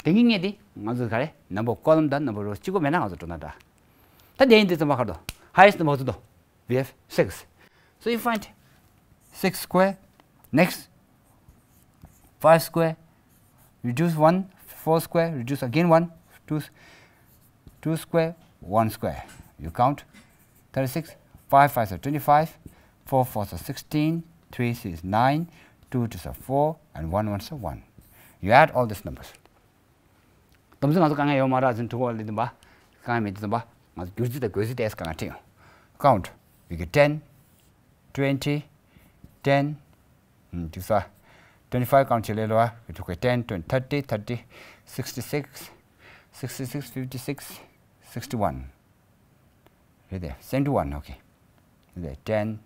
དེ་གཉིས་ངེས་དེ་ང་ཚོ་ག་རེ། Number of column དང་number of rows གཅིག་པ་མེད་ན་ང་ཚོ་འགྲོ་ན་འདྲ། ད་དེ་ཡིན་དུས་ཙམ་པ་ག་རེ་འདུག highest number ག་ཚོད་འདུག We have six. So you find six square, next five square, reduce one, four square, reduce again one, two, two square, one square. You count thirty-six, five fives are twenty-five, four fours are sixteen, three threes are nine, two twos are four, and one ones are one. You add all these numbers. དམ་ཚིག་ང་ཚོ་དཀའ་ངལ་ཡོད་མ་རེད་ཟིན་ཐུག་པ་ལས་དམ་པ། དཀའ་ངལ་མེད་དུས་དམ་པ། ང་ཚོ་སྒྱུར་རྩིས་དང་བགོད་རྩིས་ཏོག་ཙམ་དཀའ་ངལ་འཕྲད་ཡོང་། Count. You get ten, twenty, ten, ཨུམ། འདུག་ས། Twenty five count བྱེད་ལེ་ལོ་ཨ། We took a ten, twenty, thirty, thirty, sixty six, sixty six, fifty six, sixty one. རེད་དེ། Seventy one, okay. རེད་དེ། Ten.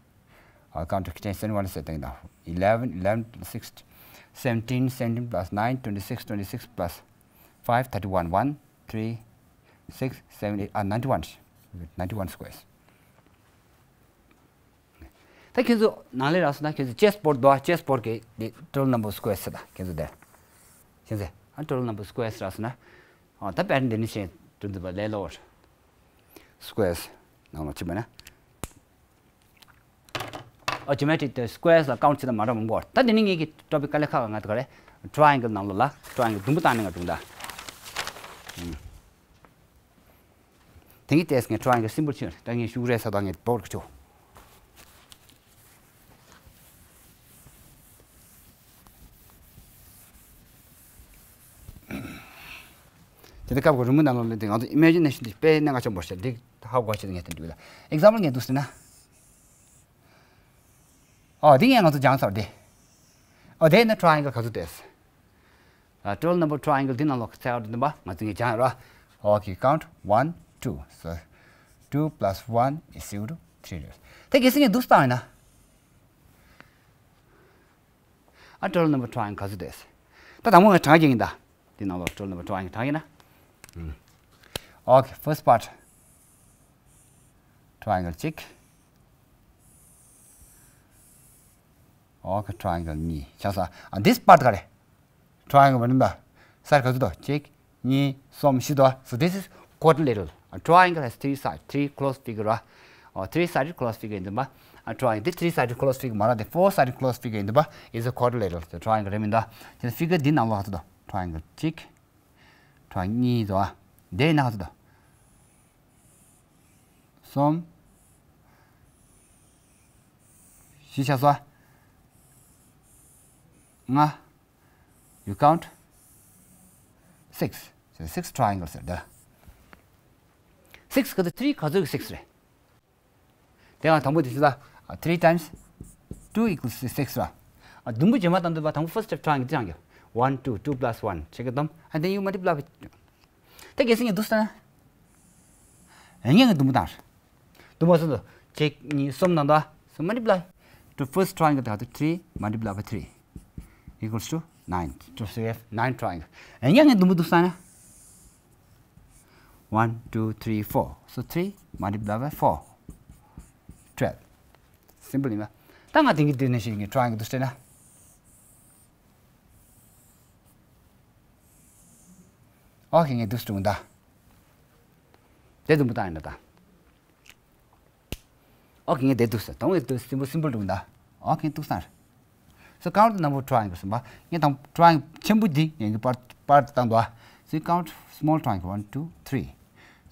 I'll count to ten, seventy one ཟེར་བཏང་ཡིན་ད། Eleven, eleven plus six, seventeen, seventeen plus nine, twenty six, twenty six plus five, thirty one, one, three, six, seven, eight, ah, ninety one. Ninety one squares. ད་ཁྱེད་ཚོ་ནང་ལས་རག་སོང་ན་ཁྱེད་ཚོ་chess board འདུག chess board གི་total number of squares ཟེར་ད་ཁྱེད་ཚོ་དེ། ཁྱེད་ཚོ་ཨ་total number of squares རག་སོང་ན། ཨ་ད་pattern འདི་ནི་ཤེས་དུ་འདུག་པ་ལས་སླ་བོར། Squares ནང་ལ་ཅི་མེད་ན། ཨ་geometry དེ་squares ལ་count བྱེད་ད་མ་རག་མང་པོ། ད་འདི་ནི་ངེད་ཀྱི་topic དཀའ་ལས་ཁག་ང་ད་ག་རེ། Triangle ནང་ལོགས་ལ་triangle དུམ་བུ་བཏང་ནས་ང་དྲུང་ད། དེང་གི་test ངས་triangle simple ཆེ་ད་ངས་ཤུགས་རེ་ས་ད་ངས་བོར་གི་ཆོ། དེ་ད་སྐབས་ཀྱི་རི་མོ་ནང་ལོགས་ལ་དེ་ང་ཚོ་imagination དེ་དཔེ་གནད་འགག་ཆེན་པོ་ཞིག་འདི་ཧ་གོ་ཆེད་ངས་དེ་འདུག་ལ། Example ངས་འདུག་ཟེར་ན། ཨོ་དེ་ངས་ང་ཚོ་སྦྱངས་ཚར་དེ། ཨོ་དེ་ནི་triangle ག་ཚོད་དེ། ཨ་total number triangle འདི་ནང་ལོགས་ཚད་འདི་འདུག་པ་ང་ཚོ་ངས་སྦྱངས་ར། Okay, count one, two. So two plus one is equal to three. དེ་གལ་སྲིད་ངས་འདུག་སེ་བཏང་ཡིན་ན། ཨ་total number triangle ག་ཚོད་དེ། ད་དང་པོ་ངས་གྲངས་ཀྱི་ཡིན་ད། འདི་ནང་ལོགས་total number triangle གྲངས་ཡིན་ན། Okay, first part. Triangle གཅིག Okay, triangle གཉིས། ཆགས་སོང་། ཨ་this part ག་རེ། Triangle བར་ན་ད། side ག་ཚོད་དོ། གཅིག་གཉིས། གསུམ། བཞི་དོ། So this is quadrilateral. A triangle has three sides, three closed figure ར། ཨོ་three sided closed figure ཡིན་འདུག་པ། ཨ་triangle འདི་three sided closed figure མ་རེད་དེ། four sided closed figure ཡིན་འདུག་པ། Is a quadrilateral. So triangle རེད་མིན་ད། དེ་figure འདི་ནང་ལོགས་ག་ཚོད་དོ། Triangle གཅིག triangle གཉིས་དོ། དེ་ནང་ག་ཚོད་དོ། གསུམ། བཞི་ཆགས་སོང་། ལྔ། You count six. So six triangles are there. Six ག་ཚོད། three ག་ཚོད་ཀྱི་six རེད། དེ་ཡང་དང་པོ་དེ་ཚོ་ལ three times two equals six ར། ཨ། དུམ་བུ་རྗེས་མ་བཏང་དུས་བ་དང་པོ་first step triangle དེ་ཡང་གི one two two plus one བྱེད་ཀྱི་འདུག་ཨ། Then you multiply with དེ་གལ་སྲིད་ངས་འདུག་ཟེར་ན། ཨ། ངས་ངས་དུམ་བུ་བཏང་། དུམ་བུ་སོ་སོ་གཅིག་གཉིས་གསུམ་བཏང་དུས། So multiply to first triangle དེ་ག་ཚོད། three multiply by three equals to nine. So we have nine triangle. ཨ། ངས་ངས་དུམ་བུ་འདུག་ཟེར་ན། One, two, three, four. So three multiply by four. Twelve. Simple ཡིན་པ། ད་ང་དེང་གི་དུས་ནས་ཤིག་ངས་triangle དུ་སྤྲད་ན། ཨོ་ཁེ། ངས་དུས་སུ་འདུག་ད། དེ་དུམ་བུ་བཏང་ཡིན་ན་ད། ཨོ་ཁེ། ངས་དེ་འདུག་ཟེར། དང་པོ་དེ་simple simple འདུག་ད། ཨོ་ཁེ། འདུག་ཟེར། So count the number of triangles. ངས་དང་triangle ཆེན་པོ་འདི་ངས་ཀྱི་པར་པར་བཏང་འདུག So you count small triangle. One, two, three.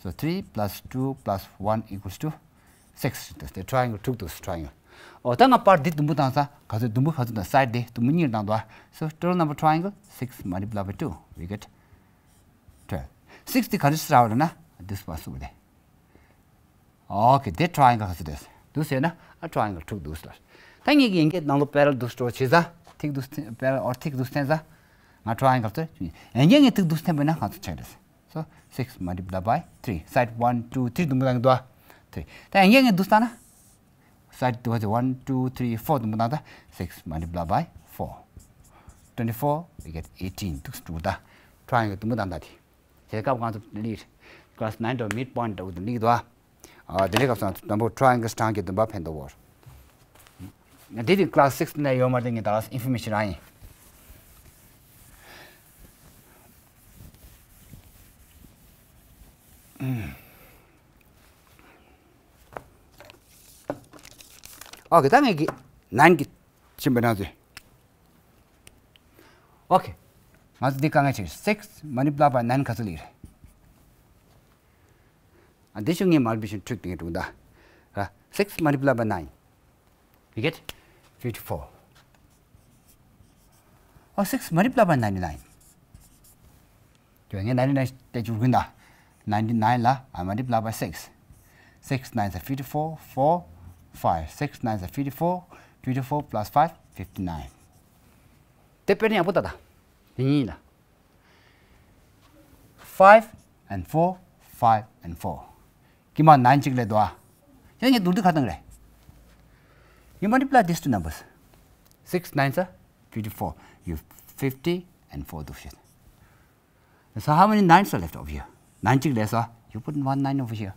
So three plus two plus one equals to six. དེ་triangle དྲུག་འདུག triangle. ཨོ། ད་ང་པར་འདི་དུམ་བུ་བཏང་ས་ག་ཚོད། དུམ་བུ་ག་ཚོད་དང་side དེ་དུམ་བུ་གཉིས་བཏང་འདུག So total number of triangle six multiply by two, we get twelve. Six དེ་ག་རེ་ཟེར་བ་ལབ་ན། This was over there. ཨོ་ཁེ། དེ་triangle ག་ཚོད་རེད། འདུག་ཟེར་ན། ཨ། triangle དྲུག་འདུག་ཟེར། ད་ངས་ཀྱི་ཡན་གྱི་ནང་དུ་parallel འདུག་སྤྲོ་བྱེད་ས། ཐིག་འདུག་parallel or ཐིག་འདུག་བསྟན་ས། ང་triangle དེ་ཡན་གྱི་ངས་ཐིག་འདུག་བསྟན་པ་ན་ག་ཚོད་ཆགས་རེད། So six multiply by three. Side one, two, three དུམ་བུ་བཏང་གི་འདུག three. ད་ཡན་གྱི་ངས་འདུག་བཏང་ན། Side དུ་བ་དེ་one, two, three, four དུམ་བུ་བཏང་ད། Six multiply by four. Twenty-four, we get eighteen. འདུག་སྤྲོ་ད། triangle དུམ་བུ་བཏང་ད་དེ། དེ་སྐབས་ང་ཚོ་ལིར་class nine དུ་mid point འདྲ་བོ་དུ་ལིག་དོ། ཨ། དེ་ནས་སྐབས་སུ་དང་པོ་triangle གྲངས་ཀྱི་བདུན་པ་ཕན་ཐོགས་བོར། དེ་དུས་class six ནས་ཡོད་མ་རེད། ངས་ད་ལྟ་information རང་ཡིན། ཨོ་ཁེ། ད་ངས་ཀྱི་nine གི་ཕྱིན་པ་ན་ཚོད། ཨོ་ཁེ། ང་ཚོ་འདི་དཀའ་ངལ་ཆེ། Six multiply by nine ག་ཚོད་ལིར། ཨ། འདི་ཤུགས་ངས་མར་བི་ཤིན་ཁྲུག་ཏིང་འགྲུག་ད། ར། Six multiply by nine, we get fifty-four. Oh, six multiply by ninety-nine. ཁྱོད་ངས་ninety-nine དེ་བཅུག་གིན་ད། ninety-nine ལ། ཨ། multiply by six. Six nines are fifty-four, four, five. Six nines are fifty-four, fifty-four plus five, fifty-nine. དེ་དཔེ་ཡག་པོ་ད་ད། དེ་གཉིས་ལ། Five and four, five and four. ཀྱི་མ་nine གཅིག་ལས་དོ། ཨ། ཡང་ངས་བསྡུར་དུས་ཁ་བཏང་རེད། You multiply these two numbers. Six nines are fifty-four. You fifty and four འདུག་བྱེད། So how many nines are left over here? Nine གཅིག་ལས་སོ། You put one nine over here.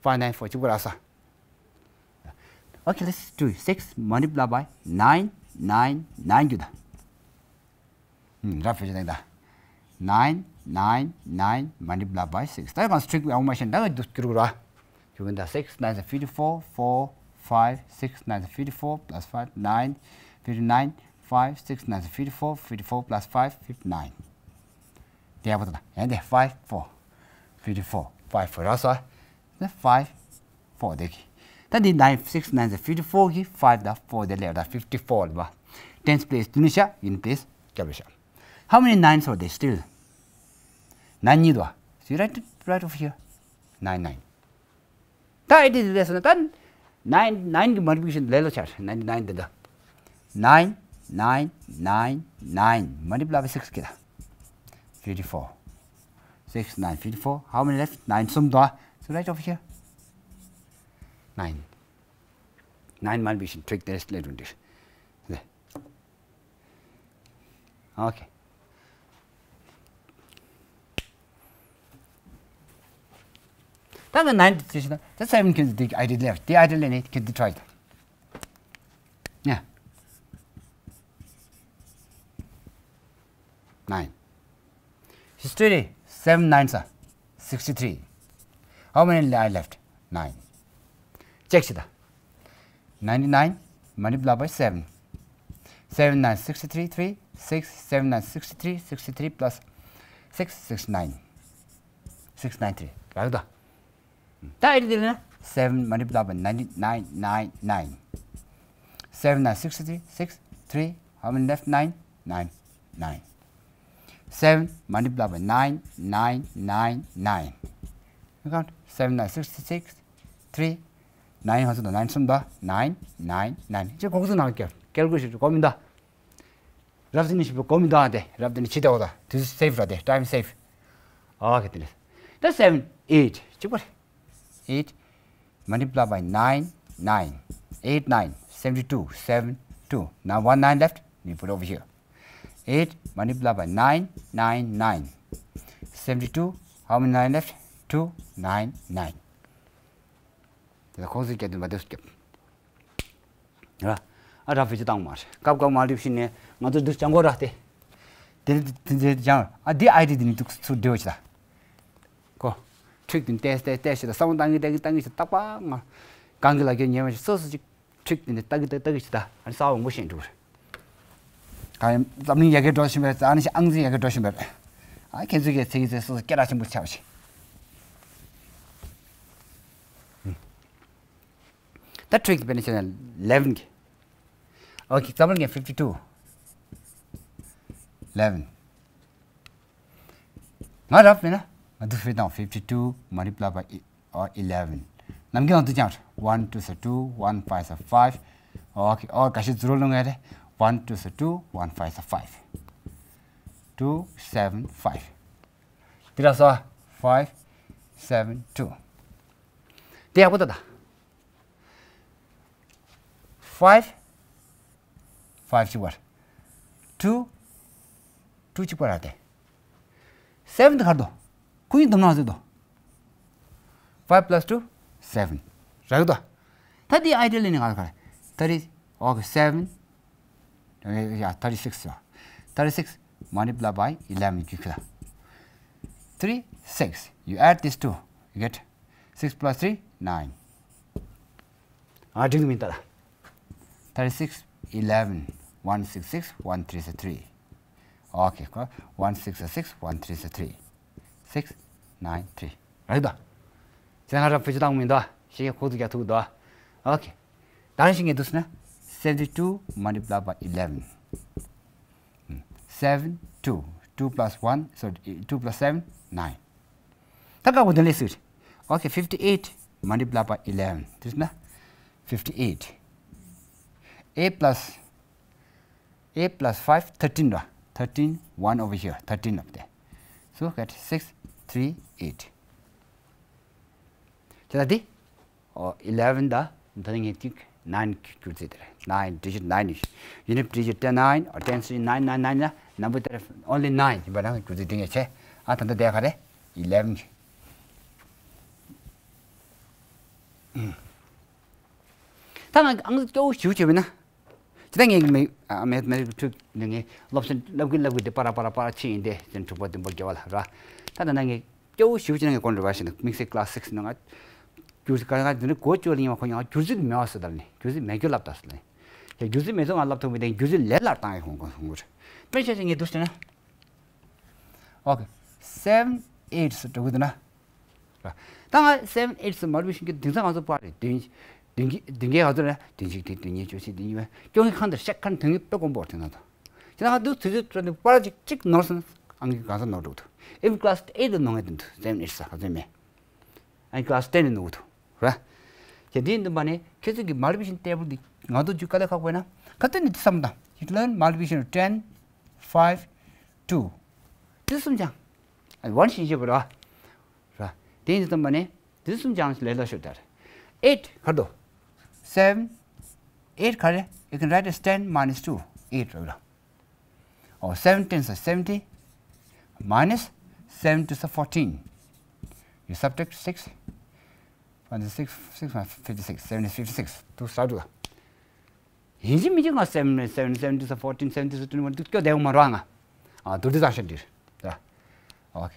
Five nine four གཅིག་པ་རག་སོ། Okay, let's do it. Six multiply by nine, nine, nine རྒྱུ་ད། ཨུམ། ར་ཕེ་ཞིག་དང་ད། Nine, nine, nine multiply by six. ད་གང་strict ཡང་མ་ཤེས་ད་ག་འདུག་ཀྱི་རུ་ར། ཁྱོད་ཀྱིས་ད། Six nines are fifty-four, four, five, six nines are fifty-four plus five, nine, fifty-nine, five, six nines are fifty-four, fifty-four plus five, fifty-nine. དེ་ཡག་པོ་ད་ད། ཡང་དེ་five, four, fifty-four, five, four ར་སོ། ད་five, four དེ་གི། ད་འདི་nine, six nines are fifty-four གི། Five དང་four དེ་ལས་ད་fifty-four ལ་བ། Tens place དུ་ནི་ཤ། Unit place རྒྱབ་ལ་ཤ། How many nines are there still? Nine གཉིས་འདུག་བ། So you write it right over here. Nine, nine. ད་ཨེ་དེ་ལས་སོང་ན་ད་nine, nine གི་multiplication ལས་ལོ་ཆར། Ninety-nine འདི་འདྲ། Nine, nine, nine, nine multiply by six གི་ད། Fifty-four. Six, nine, fifty-four. How many left? Nine གསུམ་འདུག་བ། So right over here. Nine. Nine multiplication trick དེ་ལས་འདི། Okay. ད་ང་nine དེ་ཤེས་ན། ད་seven ཁྱོད་ཀྱིས་དེ་ཨེ་དེ་ལས། དེ་ཨེ་དེ་ལས་ནི་ཁྱོད་དེ་try དང་། Yeah. Nine. History, seven nines are sixty-three. How many are left? Nine. Check ཤིག་ད། Ninety-nine multiply by seven. Seven nines sixty-three, three, six, seven nines sixty-three, sixty-three plus six, sixty-nine. Six nine three. རག་ད། ད་ཨེ་དེ་ལས་ན། Seven multiply by ninety-nine, nine, nine. Seven nine sixty three, six three, how many left? Nine, nine, nine. Seven multiply by nine, nine, nine, nine. You count? Seven nine sixty six, three, nine ཧང་སང་དང་nine གསུམ་དང་nine, nine, nine. ཅི་གོང་ཚུལ་ནང་གལ་ཀལ་ཀུ་ལེ་ཤན་གོ་མི་འདུག་རབ་ཏུ་ནི་ཞིབ་པོ་གོ་མི་འདུག་ཨ། དེ་རབ་ཏུ་ནི་ཕྱི་དེ་འོ་ད་དུས་སེབ་ར་དེ་time save. ཨོ་ཁེ་དེ་ནི་ད་seven eight གཅིག་པ་རེད། Eight multiply by nine, nine, eight nine seventy two, seven two. Now one nine left, we put over here. Eight multiply by nine, nine, nine, seventy two. How many nine left? Two, nine, nine. དེ་ལ་ཁོང་ཚོས་སྐྱེ་དུས་མ་དུས་སྐྱེ། ར། ཨ་ར་བེད་སྤྱོད་བཏང་མ་རེད། སྐབས་སྐབས་མ་ལུས་ཕྱིན་ནས་ང་ཚོ་འདུག་ཅང་གོ་ར་སྟེ། དེ་དེ་དེ་ཅང་ཨ་འདི་ཨའི་ཌི་འདི་ནི་འདུག་ཚུར་འདྲི་བ་ཅི་ད། ཁོ། ཊིག་དེ་ནི་ཏེས་ཏེས་ཏེས་ཞེ་ད་བསམ་བློ་བཏང་གི་བཏང་གི་བཏང་གི་ཞེ་ད་རྟག་པ་ང་། གང་གི་ལ་རྒྱ་ཉེ་བ་ཞིག་སོ་སོ་ཅིག་ཊིག་དེ་ནི་ལྟ་གི་ལྟ་ལྟ་གི་ཞེ་ད་ཨ་ནི་གསར་བ་མང་པོ་ཤེས་འགྲོ་རེད། གང་ཡིན་འཛམ་གླིང་ཡ་གི་འགྲོ་བཞིན་པ་རེད། ཨ་ནི་ཞིག་ཨང་རྩིས་ཡ་གི་འགྲོ་བཞིན་པ་རེད། ཨ་ཁྱེད་ཚོས་ཀྱི་ཚིག་ཚེ་སོ་སོ་སྐད་གྲགས་ཆེན་པོ་ཆགས་པ་ཞིག་ད་ཊིག་དཔེར་ན་བྱས་ན་eleven གི། ཨོ་ཁེ་example གི་fifty two eleven. ང་རབ་མེད་ན་ང་འདུག་ཧྥེ་དང་fifty two multiply by eleven. ནམ་རྒྱུན་ང་འདུག་ཀྱང་one two is two, one five is five. ཨོ་ཁེ་ཨོ་ག་ཤེད་ཛི་རོ་ལོང་ངེ་རེད། One two is two, one five is five. Two seven five. དེ་ར་སོ། Five seven two. དེ་ཡག་པོ་ད་ད། Five, five གཅིག་པར། Two, two གཅིག་པར་ར་དེ། Seven དེ་གར་དོ། ཁོ་ཡིན་དུམ་ནང་ཟེར་དོ། Five plus two, seven. རག་དོ། ད་དེ་ཨའི་ཌི་ལེན་ནི་ག་རེ་ག་རེ། Thirty, okay, seven. Yeah, thirty six. Thirty six multiply by eleven. Three six. You add these two, you get six plus three, nine. ཨ་འགྲིག་མི་འདུག་ད། Thirty six, eleven, one six six, one three is three. Okay, one six is six, one three is three. Six nine three. རེད་དོ། ཚེ་ང་ར་བེད་སྤྱོད་བཏང་མི་འདུག་ཤེས་ཁོག་ཏུ་རྒྱག་ཐུབ་འདུག Okay. ད་ནི་ཤེས་ངེས་འདུག་ཟེར་ན། Seventy two multiply by eleven. Seven, two. Two plus one, sorry, two plus seven, nine. ད་ཀ་བོ་འདི་ལས་སུ། Okay, fifty eight multiply by eleven. དེ་ན་fifty eight. Eight plus, eight plus five, thirteen ར། Thirteen, one over here, thirteen up there. So get six three eight. ཁྱེད་ལ་འདི། ཨོ་eleven ད་ད་ནི་ངས་ཅིག་nine བསྒྱུར་རྩིས་དེ་རེད། Nine, digit nine ཡིན། Unit digit ten nine or ten three nine nine nine ལ་number དེར་only nine ཡིན་པ་ན་བསྒྱུར་རྩིས་འདི་ངས་བྱས། ཨ་ད་ལྟ་དེ་ག་རེད། Eleven གི། ད་ང་ཨང་སྐྱོ་བོ་ཞིག་བྱས་པ་ན། ཇི་ལྟར་ངས་མི་ཨ་མེད་མེད་ཁྲུག་ནི་ངས་སློབ་ཚན་སློབ་གི་སློབ་གི་དེ་པ་ར་པ་ར་པ་ར་ཕྱིན་ཡིན་ཏེ་ཟེར་དྲུག་པ་བདུན་པ་བརྒྱད་པ་ལ་ར། ད་ད་ན་ངས་སྐྱོ་བོ་ཞིག་བྱས་ན་ངས་གོང་དུ་བ་ཞིག་ན་དམིགས་བསལ་class six ནང་ང་སྒྱུར་ག་ང་འདི་ནི་གོ་བཅོས་ལ་ཉིན་མ་ཁོ་ཡང་སྒྱུར་རྩིས་མེད་བ་ཟེར་ད་ལ་ནི་སྒྱུར་རྩིས་མེད་རྒྱུ་ལབ་ད་ཟེར་ལ་ནི། ཡ་སྒྱུར་རྩིས་མེད་ཚོ་ང་ལབ་ཐུབ་མི་དེ་སྒྱུར་རྩིས་ལས་སླ་བཏང་ཡ་ཁོང་ཁོང་ཁོང་གོ་རེད། དཔེ་ཆ་ཞིག་ངས་འདུག་ཟེར་ན། Okay, seven eight ཟེར་འགྲོ་གི་འདུག་ན། ད་ང་seven eight ཟེར་མ་རུ་ཤིང་གི་དེང་སང་ང་ཚོ་པར་རེད། བདུན་བདུན་གི་བདུན་གི་ང་ཚོ་རེད། བདུན་གཅིག་དེ་བདུན་གཉིས་བཅུ་བཞི་བདུན་གཉིས་བཅོ་ལྔའི་ཁང་དེར་ཤག་ཁང་དོན་གྱི་དཔེ་དཀོན་པོ་དེ་ན་ད། ཁྱེད་ན་ང་འདུག་ཚོད་ཚོད་ཚོད་འདུག་པར་ཅིག་ཅིག་ནོར་སོང་ཨང་གི་གང་ས་ནོར་འགྲོ་འདུག Even class eight ནོར་ངེས་འདུག seven eight ཟེར་ག་ཚོད་མེད། ཨང་class ten ནོར་འདུག་ར། ཁྱེད་དེ་འདུག་པ་ནི་ཁྱེད་ཚོ་གི་multiplication table འདི་ང་ཚོ་རྒྱུ་དཀའ་ལས་ཁག་པོ་ཡིན་ན་ག་དུས་ནས་འདི་བསམ་དང་། You learn multiplication of ten, five, two. འདི་གསུམ་ཀྱང་one ཤིང་ཤེས་པ་ར། ར། དེ་ཡིན་དུས་ཙམ་པ་ནས་འདི་གསུམ་ཀྱང་ལས་སླ་ཤོས་དར། Eight གར་དུ། Seven, eight ག་རེ། You can write as ten minus two, eight ར། Oh, seven tens are seventy, minus seven twos are fourteen. You subtract six, one is six, six minus fifty six, seven is fifty six. དུ་ས་དུ། ཡིན་གཅིག་མིན་གཅིག་ང་seven, seven, seven twos are fourteen, seven twos are twenty-one དུ་སྐྱོ་བདེ་བོ་མ་རོ་ང་། ཨ་དུ་དུ་ཙང་ཤེས་འདིར། ད། ཨོ་ཁེ།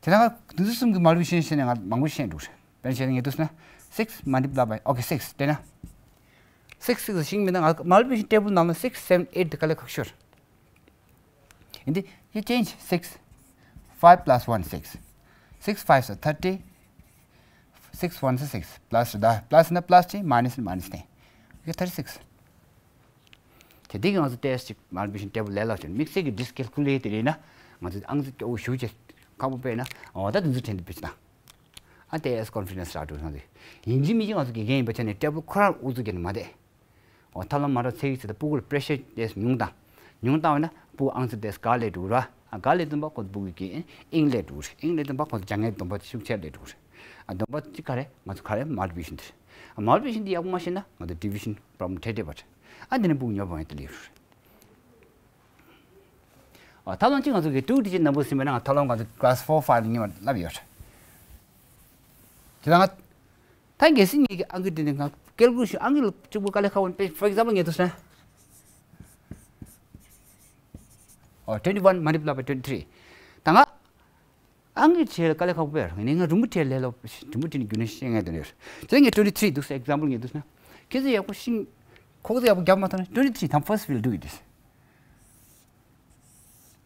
དེ་ན་ང་དུ་དུ་གསུམ་གྱི་མ་ལུས་ཤེས་ཤེས་ནས་ང་མང་པོ་ཤེས་འདུག་དཔེར་བྱས་ན་ངས་དུས་ན་six multiply by, okay, six དེ་ན། Six six ཤིང་མིན་ན་ང་མ་ལུས་ཤིང་table ནང་ལ་six seven eight དེ་ག་ལས་ཁག་ཤོར། ཡིན་དེ་you change six. Five plus one, six. Six fives are thirty. Six ones are six. Plus ད་plus ན་plus གཅིག minus ན་minus གཅིག Okay, thirty six. དེ་དེ་གི་ང་ཚོ་ཏོག་ཙམ་ཅིག་མལ་ཊི་ཕི་ལི་ཕི་ཤན་ཊེ་བལ་ལས་སླ་བ་བྱུང་། དམིགས་བསལ་གྱི་ཌིས་ཀལ་ཀུ་ལེ་ཊར་ཡིན་ན་ང་ཚོ་ཨང་ཙི་སྐྱོ་བོ་ཞེ་ཅིག་ཁག་པོ་དཔེར་ན། འོ་ད་དེ་ཚོ་དྲན་དུ་ཕེབས་ཅིག་དང་། ཨ་དེ་ཨེས་ཀོན་ཕི་ཌེན་སི་རག་འགྲོ་སོང་ཟེར། ཡིན་གཅིག་མིན་གཅིག་ང་ཚོ་དགེ་རྒན་ཡིན་པ་ཆ་ནས་ཊེ་བལ་ཁོ་རང་ཨུ་ཚུགས་བརྒྱབ་ནས་མ་བསྡད། འོ་ཐབས་ལམ་མ་འདྲ་འཚོལ་གྱི་ཟེར། ད་སྤུ་གུ་ལ་པི་རེ་ཤར་ཏོག་ཙམ་ཉུང་བཏང་། ཉུང་བཏང་བས་ན་སྤུ་གུ་ཨང་ཙི་ཏོག་ཙམ་ག་སླེབས་འགྲོ་གི་རེད་བ། ཨ་ག་སླེབས་བཏང་པ་ཁོ་ཚོ་སྤུ་གུ་གི་དབྱིངས་སླེབས་འགྲོ་གི་རེད། དབྱིངས་སླེབས་བཏང་པ་ཁོ་ཚོ་སྦྱང་ཡས་སྡོམ་པ་ཤུགས་ཆེར་སླེབས་འགྲོ་གི་རེད། ཨ་སྡོམ་པ་གཅིག་ག་རེ་ང་ཚོ་ག་རེ་མལ་ཊི་ཕི་ལི་ཕི་ཤན་ཊེ་རེད། ཨ་མལ་ཊི་ཕི་ལི་ཕི་ཤན་ཊེ་ཊེ་ཡག་པོ་མ་ཤེས་ན་ང་ཚོ་ཌི་བི་ཤན་པོ་རོབ་ལེམ་འཕྲད་འཕྲད་པ་རེད། ཨ་འདི་ནས་སྤུ་གུ་ཉོབ་པ་ཡང་དེ་ལས་རེད། ཨ་ཐབས་ལམ་གཅིག་ང་ཚོ་གི་ཊུ་ཌི་ཇི་ཊི་ནམ་བར་ཟིན་པ་ན་ང་ཐབས་ལམ་ང་ཚོ་ཀི་ལ་སི་ཕོར་ཕའིབ་ལ་ཉེ་བར་བསླབ་ཡོད་རེད། དེ་ལ་ང་ད་གལ་སྲིད་ངེད་ཀྱི་ཨང་ཀི་དེ་ནི་ང་ཀལ་ཀུ་ལེ་ཤན་ཨང་ཀི་ལ་གཅིག་པུ་དཀའ་ལས་ཁག་པོ་དཔེ་for example ངས་འདུག་ཟེར་ན། ཨོ་twenty one multiply by twenty three། ད་ང་ཨང་ཀི་བྱེད་ལ་དཀའ་ལས་ཁག་པོ་དཔེ་རེད། ངས་ང་རི་མོ་བྲིས་ལས་སླ་པོ་ཞིག་རི་མོ་བྲིས་ནས་རྒྱུ་ནས་ཤེས་ངེས་དོན་ཡོད་རེད། དེ་ངས་twenty three འདུག་ཟེར་ཨེག་ཛམ་པལ་ངས་འདུག་ཟེར་ན། ཁྱེད་ཚོ་ཡག་པོ་ཤིང་ཁོག་ཚོ་ཡག་པོ་རྒྱབ་མ་ཐུབ་ན་twenty three དང་first will do it this།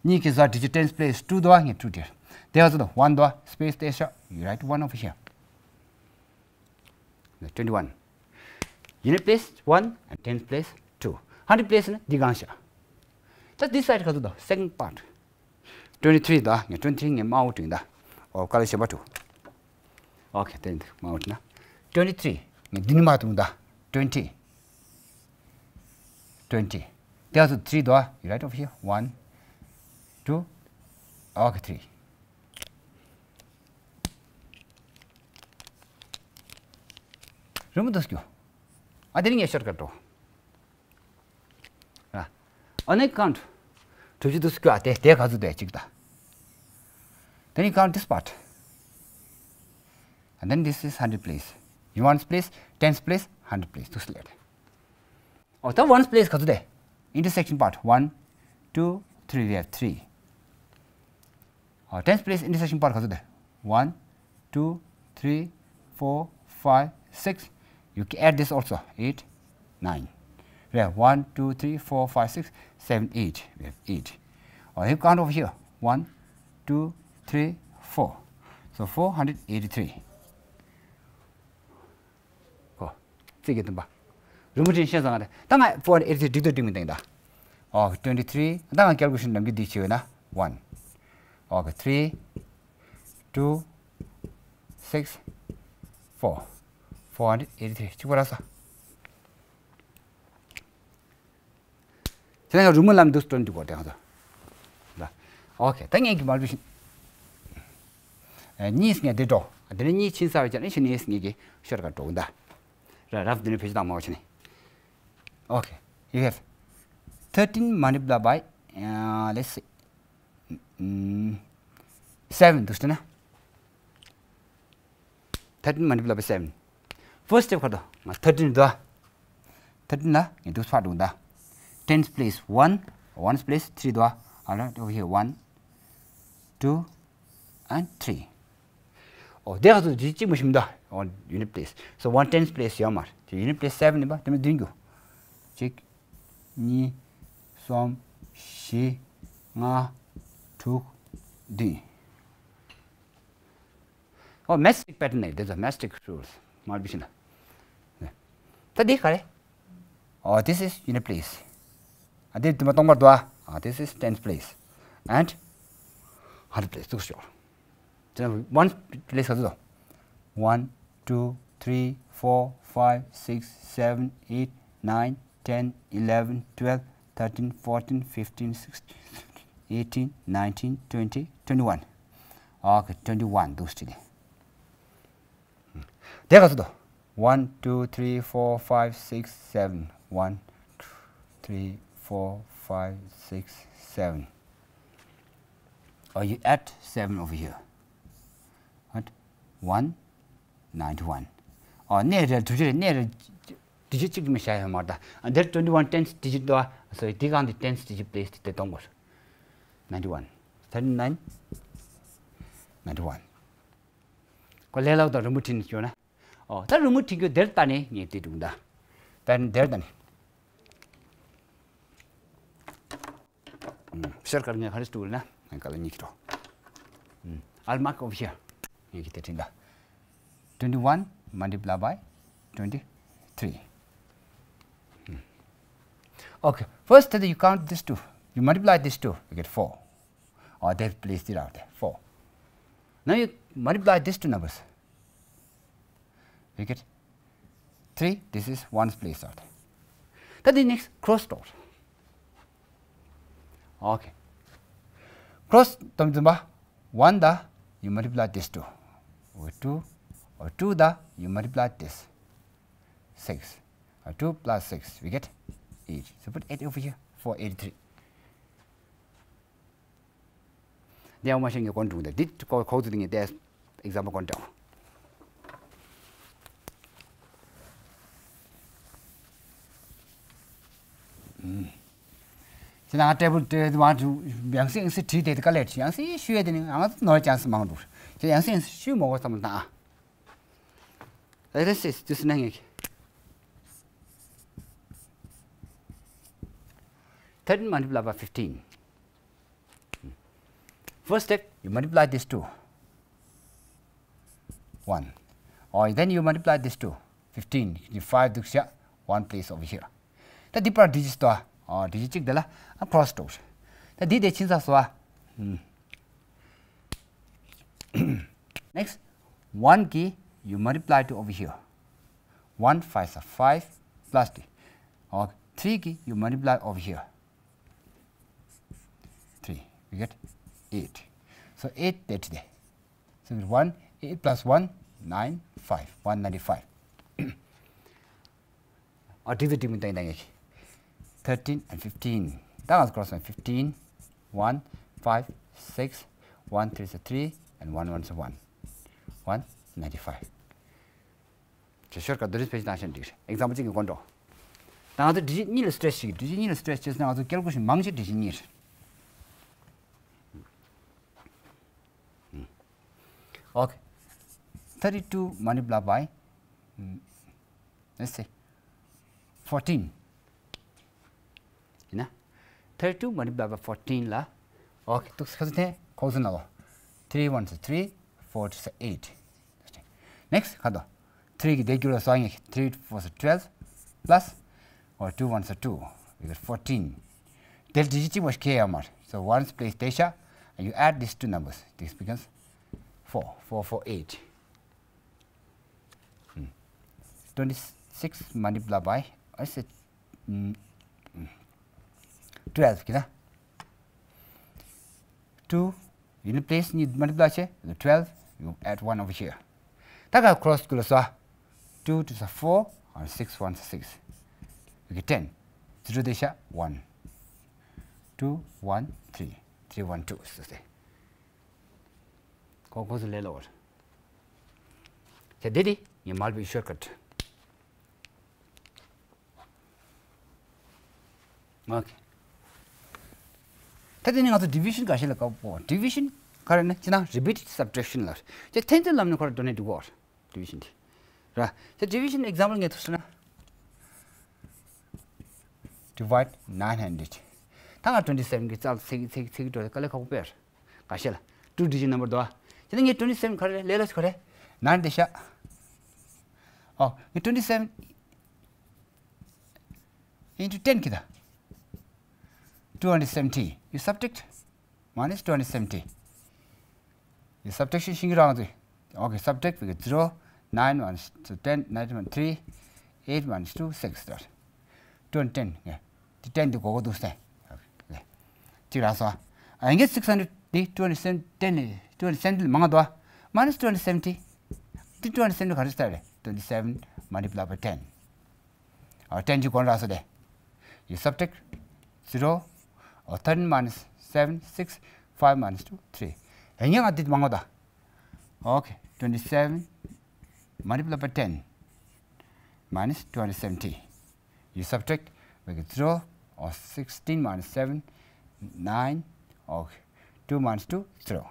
གཉིས་ཀྱི་ཟ་ཌི་ཇི་ཊི་ཊེན་སི་པི་ལེ་སི་ཊུ་འདུག་ངས་ཊུ་བྲིས། དེ་ཡག་ཚོ་དང་ཝན་འདུག་སི་པེ་སི་དེ་ཤ། You write one over here. Twenty one. Unit place one and tens place two. Hundred place ནི་འདི་གང་ཤ། ད་འདི་སའིཌ་ག་ཚོད་དང་second part. Twenty three དང་ངས་twenty three ངས་དམར་པོ་བྲིས་ད། ཨོ་དཀའ་ལས་གཞན་པ་འདུག་ཨོ་ཁེ་དེ་འདི་དམར་པོ་བྲིས་ན། Twenty three ངས་འདི་ནི་མ་བྲིས་ད། Twenty. Twenty. དེ་ཚོ་three དང་you write over here. One, two. ཨོ་ཁེ་three. རི་མོ་འདི་སྐྱོ། ཨ་དེ་ནི་ངས་ཤོར་ཀ་འགྲོ། ཨ་ཨ་ནི་ཀའུནཊ། གྲུ་བཞི་འདི་སྐྱོ། ཨ་དེ་དེ་ག་ཚོད་དེ་གཅིག་ད། Then you count this part. And then this is hundred place. You want place, tens place, hundred place. འདུག་སེ་ལས། ཨོ་ད་ཝན་སི་པི་ལེ་སི་ག་ཚོད་དེ། Intersection part. One, two, three. We have three. ཨོ་ཊེན་སི་པི་ལེ་སི་ཨིན་ཊར་སེག་ཤན་པར་ག་ཚོད་དེ། One, two, three, four, five, six. You can add this also. Eight, nine. We have one, two, three, four, five, six, seven, eight. We have eight. Or you count over here. One, two, three, four. So four hundred eighty three. ཨོ། རྩིས་ཀྱི་བདུན་པ། རི་མོ་བྲིས་ཤེས་ཙང་ང་རེད། ད་ང་four eight three འགྲིག་ཏུ་འགྲིག་མི་འདུག་ད། ཨོ་twenty three། ད་ང་ཀལ་ཀུ་ལེ་ཤན་ནམ་རྒྱུན་འདི་བྱས་ཡོད་ན། One. ཨོ་three, two, six, four. Four hundred eighty three གཅིག་པ་རག་སོང་། དེ་ནས་རི་མོ་ལམ་འདི་སྟོན་འདུག་གོ་དེ་ང་ཚོ། ལ། ཨོ་ཁེ། ད་ངས་ཀྱི་མལ་ཊི་ཕི་ལི་ཕི་ཤན། ཨ་གཉིས་ངས་འདི་འགྲོ། དེ་ནས་གཉིས་ཕྱིན་ཚར་བའི་ཆ་ནས་ཕྱིན་ནས་ངས་ཀྱི་ཤོར་ཀ་འགྲོ་གི་ད། ར་རབ་འདི་ནས་བེད་སྤྱོད་བཏང་མ་བ་ཆ་ནས། ཨོ་ཁེ། You have thirteen multiply by, uh, let's see. Mm, seven འདུག་ཟེར་ན། Thirteen multiply by seven. First step ག་རེ་འདུག་ང་thirteen འདུག་ཨ། Thirteen ལ་ངས་འདུག་ཕར་འགྲོ་ད། Tens place one, ones place three འདུག་ཨ། All right, over here, one, two, and three. ཨོ་དེ་ག་ཚོད་ཅིག་ཅིག་མ་ཤེས་མི་འདུག་ཨོ་unit place. So one tens place ཡོད་མ་རེད། དེ་unit place seven ཡིན་པ་དེ་མིན་བདུན་རྒྱུ། གཅིག་གཉིས། གསུམ། བཞི། ལྔ། དྲུག་བདུན། ཨོ་མེ་ཐི་སི་ཊིག་པེ་ཊརན་ནི་དེ་ཚོ་མེ་ཐི་སི་ཊིག་རུལ་སི་མལ་ཊི་ཕི་ལི་ཕི་ཤན་ལ། ད་འདི་ག་རེ། ཨོ་this is unit place. ཨ་འདི་དུ་མ་སྟོང་པར་འདུག་ཨ། ཨ་this is tens place and hundred place. འདུག་ཤོག་དེ་ནས་one place ག་ཚོད་དང་། One, two, three, four, five, six, seven, eight, nine, ten, eleven, twelve, thirteen, fourteen, fifteen, sixteen, seventeen, eighteen, nineteen, twenty, twenty one. Okay, twenty one འདུག་སེ་བྲིས་ཏེ། དེ་ག་ཚོད་དང་། One, two, three, four, five, six, seven. One, two, three, four, five, six, seven. Oh, you add seven over here. What? One ninety one. ཨོ་གནས་རེ་དྲུག་ཅུ་རེ་གནས་རེ་དྲུག་ཅུ་གཅིག་མི་བྱ་ཡོད་མ་རེད་ད། འདིར twenty one tens digit འདུག་ཨ། སོ་དེ་གང་དེ་tens digit place དེ་གཏོང་དགོས། Ninety one. Thirty nine. Ninety one. ཁོ་ལས་སླ་པོ་དང་རི་མོ་བྲིས་ནས་བཅོས་ན། ཨོ་ད་རི་མོ་བྲིས་རྒྱུ་དེར་ལྟ་ནས་ངས་དེ་སྒྲུག་ད། ད་དེར་ལྟ་ནས། ཤར་ཀར་ངས་ཧ་རི་སྟུ་ལ་ན་ང་ཀ་ལ་གཉིས་ཀྱི་འགྲོ། I'll mark over here. ངས་ཀྱི་དེ་བྲིས་ད། Twenty one multiply by twenty three. Okay, first you count this two. You multiply this two, you get four. Or they place it out there, four. Now you multiply these two numbers. You get three, this is one's place out there. Then the next cross out. Okay. Cross ཏམ་ཏམ་པ། One དང་you multiply this two. Or two, or two དང་you multiply this. Six. Or two plus six, we get eight. So put eight over here for eighty-three. འདི་ཡང་མ་ཤེས་ངས་གོང་དྲུག་འདི་འདི་ཁོ་ཁོག་ཚུད་ངས་དེ་example གོང་དྲུག་ཅི་ན་ང་table དེ་དུ་མ་དུ་ཡང་སེ་ཡང་སེ་བྲིས་ཏེ་དེ་དཀའ་ལས་ཆེ། ཡང་སེ་ཞུ་ཡས་དེ་ནི་ང་ཚོ་ནོར་ཅན་སུ་མང་འདུག་ཅི་ཡང་སེ་ཡང་སེ་ཞུ་མོ་གོ་བསམ་བློ་བཏང་ཨ། Let's say this is thirteen multiplied by fifteen. First step, you multiply this two. One. Or then you multiply this two. Fifteen. You five དུག་ཤ one place over here. ད་འདི་པར་digit དོ། ཨ་digit གཅིག་དེ་ལ་ཨ་cross དོ། ད་འདི་དེ་ཆིན་ས་སོ་ཨ། Next, one གི you multiply to over here. One five is five plus three. Or three གི you multiply over here. Three. We get eight. So eight དེ་ཆི་དེ། So one, eight plus one, nine, five, one ninety-five. ཨ་དེ་དེ་དེ་མི་དང་དང་ཡེ། Thirteen and fifteen. ད་ང་cross one fifteen, one, five, six, one three is three, and one one is one. One ninety-five. ཅེས་ཤོར་ཀ་དུ་རིས་ཕེ་ཞིག་དང་ཤན་འགྲིག example གཅིག་གི་སྐོར་འགྲོ། ད་ང་ཚོ་digit གཉིས་ལ་stretch བྱེད། digit གཉིས་ལ་stretch བྱས་ན་ང་ཚོ་སྐྱེལ་སྒོ་ཞིག་མང་ཆེ་digit གཉིས་རེད། Okay. Thirty-two multiplied by, mm, let's say, fourteen. ཡིན་ན། Thirty-two multiplied by fourteen ལ། Okay. ཏུག་ཁ་སུ་ཐེ་ཁོག་སུ་ན་བ། Three ones are three, four twos are eight. Next ཁ་དོ། Three གི་དེ་རྒྱུ་ལ་སོ་ཡིན། Three fours are twelve plus, or two ones are two. We get fourteen. དེར་digit གཅིག་པོ་ཞིག་ཁེལ་ཡོད་མ་རེད། So ones place དེ་ཤ། And you add these two numbers. This becomes four, four, four, eight. Hmm. Twenty-six multiplied by, I said, mm, mm, twelve གི་ན། Two in the place གཉིས་multiply བྱས། Twelve, you add one over here. ད་ག་cross ཀུ་ལ་སོ། Two twos are four, and six ones are six. You get ten. Zero དེ་ཤ་one. Two one three, three one two. So say. ཁོ་ཁོ་སུ་ལེ་ལོ་བར། ཁྱེད་དེ་དེ་ངས་མལ་པའི་shortcut. Okay. ད་དེ་ནི་ང་ཚོ་division ག་ཤེད་ལ་བཀག་པོ། Division ག་རེ་ནི་ཅི་ན་repeated subtraction ལ། ཁྱེད་ཐེན་ཚེ་ལམ་ནི་ཁོ་ར་འདོན་ནས་འགྲོ་གོ། Division དེ་ར། ཁྱེད་division example ངས་ཐུག་སོང་ན། Divide nine hundred. ད་ང་twenty seven གི་རྩལ་ཚིག་ཚིག་ཚིག་འགྲོ་དཀའ་ལས་ཁག་པོ་དཔེར། ག་ཤེད་ལ། Two digit number དོ། ཁྱེད་ནི་ངས་twenty seven ག་རེ་ལས་ལ་ཁོ་རེ། Nine དེ་ཤ། ཨོ། ངས་twenty seven into ten གི་ད། Two hundred seventy. You subtract. Minus two hundred seventy. You subtraction ཤིང་རང་དུ། Okay, subtract with zero, nine minus ten, nine minus three, eight minus two, six. Two hundred ten. Yeah. The ten དེ་གོ་གོ་འདུག་སྟེ། Okay. གཅིག་རག་སོང་། ཨ་ཡིན་གྱི་six hundred དེ་two hundred seventy, ten དེ་two hundred seventy མང་དོ། Minus two hundred seventy དེ་two hundred seventy ག་རེ་སྟེར་རེད། Twenty seven multiply by ten. ཨ་ten གཅིག་གོང་རག་སོང་དེ། You subtract zero, or thirteen minus seven, six, five minus two, three. ཨ་ཡིན་ང་དེ་མང་དོ། Okay, twenty seven multiply by ten minus two hundred seventy. You subtract, we get zero, or sixteen minus seven, nine, or two minus two, zero.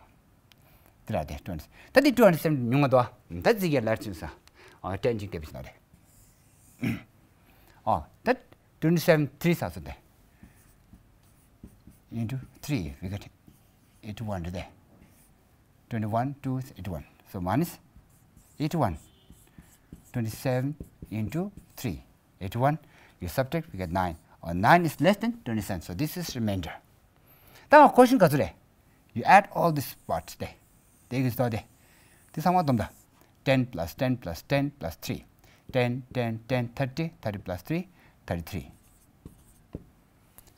དེ་ར་དེ་twenty. ད་དེ་two hundred seventy ཉུང་ང་དོ། ད་ཙི་གེ་ལར་ཅིང་ས། ཨ་ten གཅིག་དེ་བིས་ན་རེད། ཨ་ད་twenty seven three ས་སོ་དེ། Into three, we get eighty one དེ། Twenty one, two, eighty one. So minus eighty one. Twenty seven into three. Eighty one, you subtract, we get nine. Nine is less than twenty seven, so this is remainder. ད་quotient ག་ཚོད་རེད། You add all these parts དེ། དེ་གི་ཚོད་དེ། དེ་ཚང་མ་བསྡོམས་ད། ten plus ten plus ten plus three. Ten, ten, ten, thirty, thirty plus three, thirty three.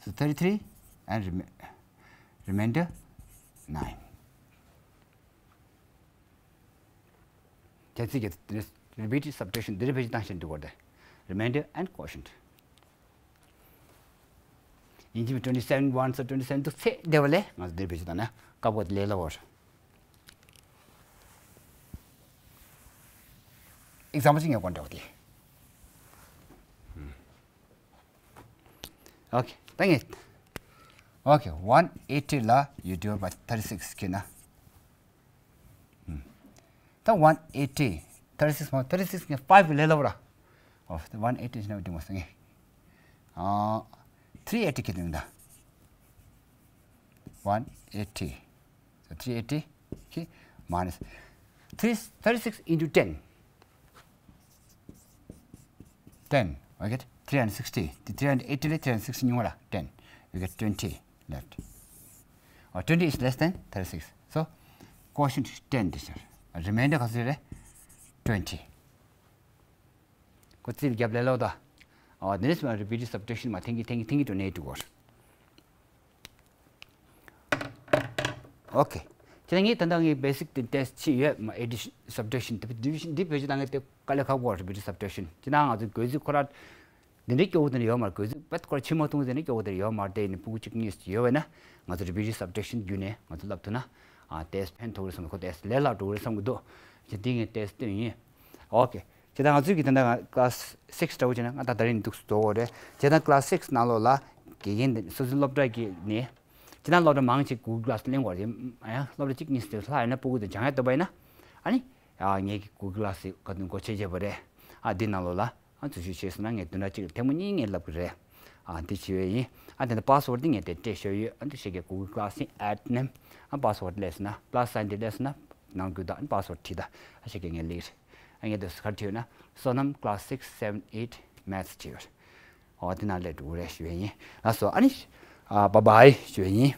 So thirty three and rem- remainder nine. གལ་སྲིད་ཀྱི་repeated subtraction འདི་རེ་བེད་སྤྱོད་བཏང་ཤེས་འདུག་གོ་དེ། Remainder and quotient. ཡིན་གཅིག་མིན་twenty seven ones twenty seven དུ་ཚད་བདེ་བ་ལས་ང་ཚོ་འདི་རེ་བེད་སྤྱོད་བཏང་ན་དཀའ་པོ་དེ་ལས་སླ་བོ་རེད། example ཅིག་ངས་གོ་འདྲ་བ་དེ། Okay ད་ངས། Okay, one eighty ལ you divide by thirty six ཁྱེར་ན། ད་one eighty, thirty six མ་thirty six ངས་five ལས་སླ་བོ་ར། ཨོ། one eighty ཞེ་ན་འདི་མ་སོང་ངས། ཨ། three eighty ཁྱེར་འདུག་ད། one eighty, so three eighty ཁྱེར་minus three thirty six into ten. ten, we get three hundred sixty. The three hundred eighty ལས་three hundred sixty ཉུང་བ་ར། ten, we get twenty left. Or twenty is less than thirty six. So quotient is ten དེ་ཤར། remainder ག་ཚོད་རེད། twenty. ཁོ་རྩིས་རྒྱབ་ལས་ལོག་ད། ཨ། འདི་ནས་སུ་repeated subtraction མ་ཐེངས་གི་ཐེངས་གི་ཐེངས་གི་དུ་ནས་དུ་གོ། Okay. ཁྱེད་ངས་ད་ལྟ་ངའི་basic དེ་test བྱས་ཡོད། མ་addition, subtraction དེ་division འདི་བེད་སྤྱོད་བཏང་ངས་དེ་དཀའ་ལས་ཁག་པོ་རེད། repeated subtraction ཁྱེད་ན་ང་ཚོ་གོ་ཚུལ་ཁོ་ར་འདི་འདྲའི་སྐྱོ་བོ་དེ་འདྲ་ཡོད་མ་རེད། གོ་ཚུལ་པད་ཁོ་ར་ཆེ་མ་ཐུང་དེ་འདྲ་སྐྱོ་བོ་དེ་འདྲ་ཡོད་མ་རེད། དེ་ནི་ཕྲུ་གུ་གཅིག་གཉིས་ཡོད་བས་ན་ང་ཚོ་repeated subtraction བརྒྱུད་ནས་ང་ཚོ་བསླབ་ཐུབ་ན། ཨ། test ཕན་ཐོགས་རེད་བསམ། ཁོ་test ལས་སླ་འགྲོ་གི་རེད་བསམ་གི་འདུག་ཁྱེད་འདི་ངས་test སྟོན་ཡིན། Okay. ཁྱེད་ད་ང་ཚོས་ཀྱི་ད་ལྟ་class six འདྲ་བོ་བྱས་ན་ང་ད་ད་རིང་འདུག་སུ་འགྲོ་གི་རེད། ཁྱེད་ད་class six ནང་ལོགས་ལ་དགེ་རྒན་དེ་སོ་སོའི་སློབ་གྲྭ་གི་ནས། ཁྱེད་ད་སློབ་གྲྭ་མང་ཆེ་Google Class གླེང་བར་ཡིན། ཨ་ཡང་སློབ་གྲྭ་གཅིག་གཉིས་སུ་ལྷག་ཡོད་ན་ཕྲུ་གུ་དང་སྦྱང་ཡ་འདོད་པ་ཡིན་ན། ཨ་ནི། ཨ། ངེད་ཀྱི་Google Class ག་དུས་འགོ་ཆེ་ཆེ་བ་རེད། ཨ། འདི་ནང་ལོགས་ལ། ཨ། འཛུལ་ཞུགས་བྱས་སོང་ན་ངས་བདུན་ཕྲག་གཅིག་ལ་ཐེངས་མ་གཉིས་ངས་ལབ་ཀྱི་རེད། ཨ། འདི་བྱས་པ་ཡིན། ཨ། དེ་ནས་password འདི་ངས་དེ་སྤྲད་ཤོར་ཡོད། ཨ། འདི་ཤེས་ཀྱི་Google Class ཡིན། add name། ཨ། password སླེབས་སོང་ན་plus sign འདི་སླེབས་སོང་ན་ནང་བརྒྱུད་དང་password བྲིས་དང་། ཨ། ཤེས་ཀྱི་ངས་ལེགས་རེད། ཨ། ངས་འདི་ག་རེ་བྲིས་ཡོད་ན་བསོད་ནམས་class six seven eight maths བྲིས་ཡོད་རེད། ཨོ། འདི་ནང་སླེབས་འགྲོ་གི་རེད་ཞུ་ཡ་ཡིན། ལགས་སོ། ཨ་ནི། ཨ། bye bye ཞུ་ཡ་ཡིན།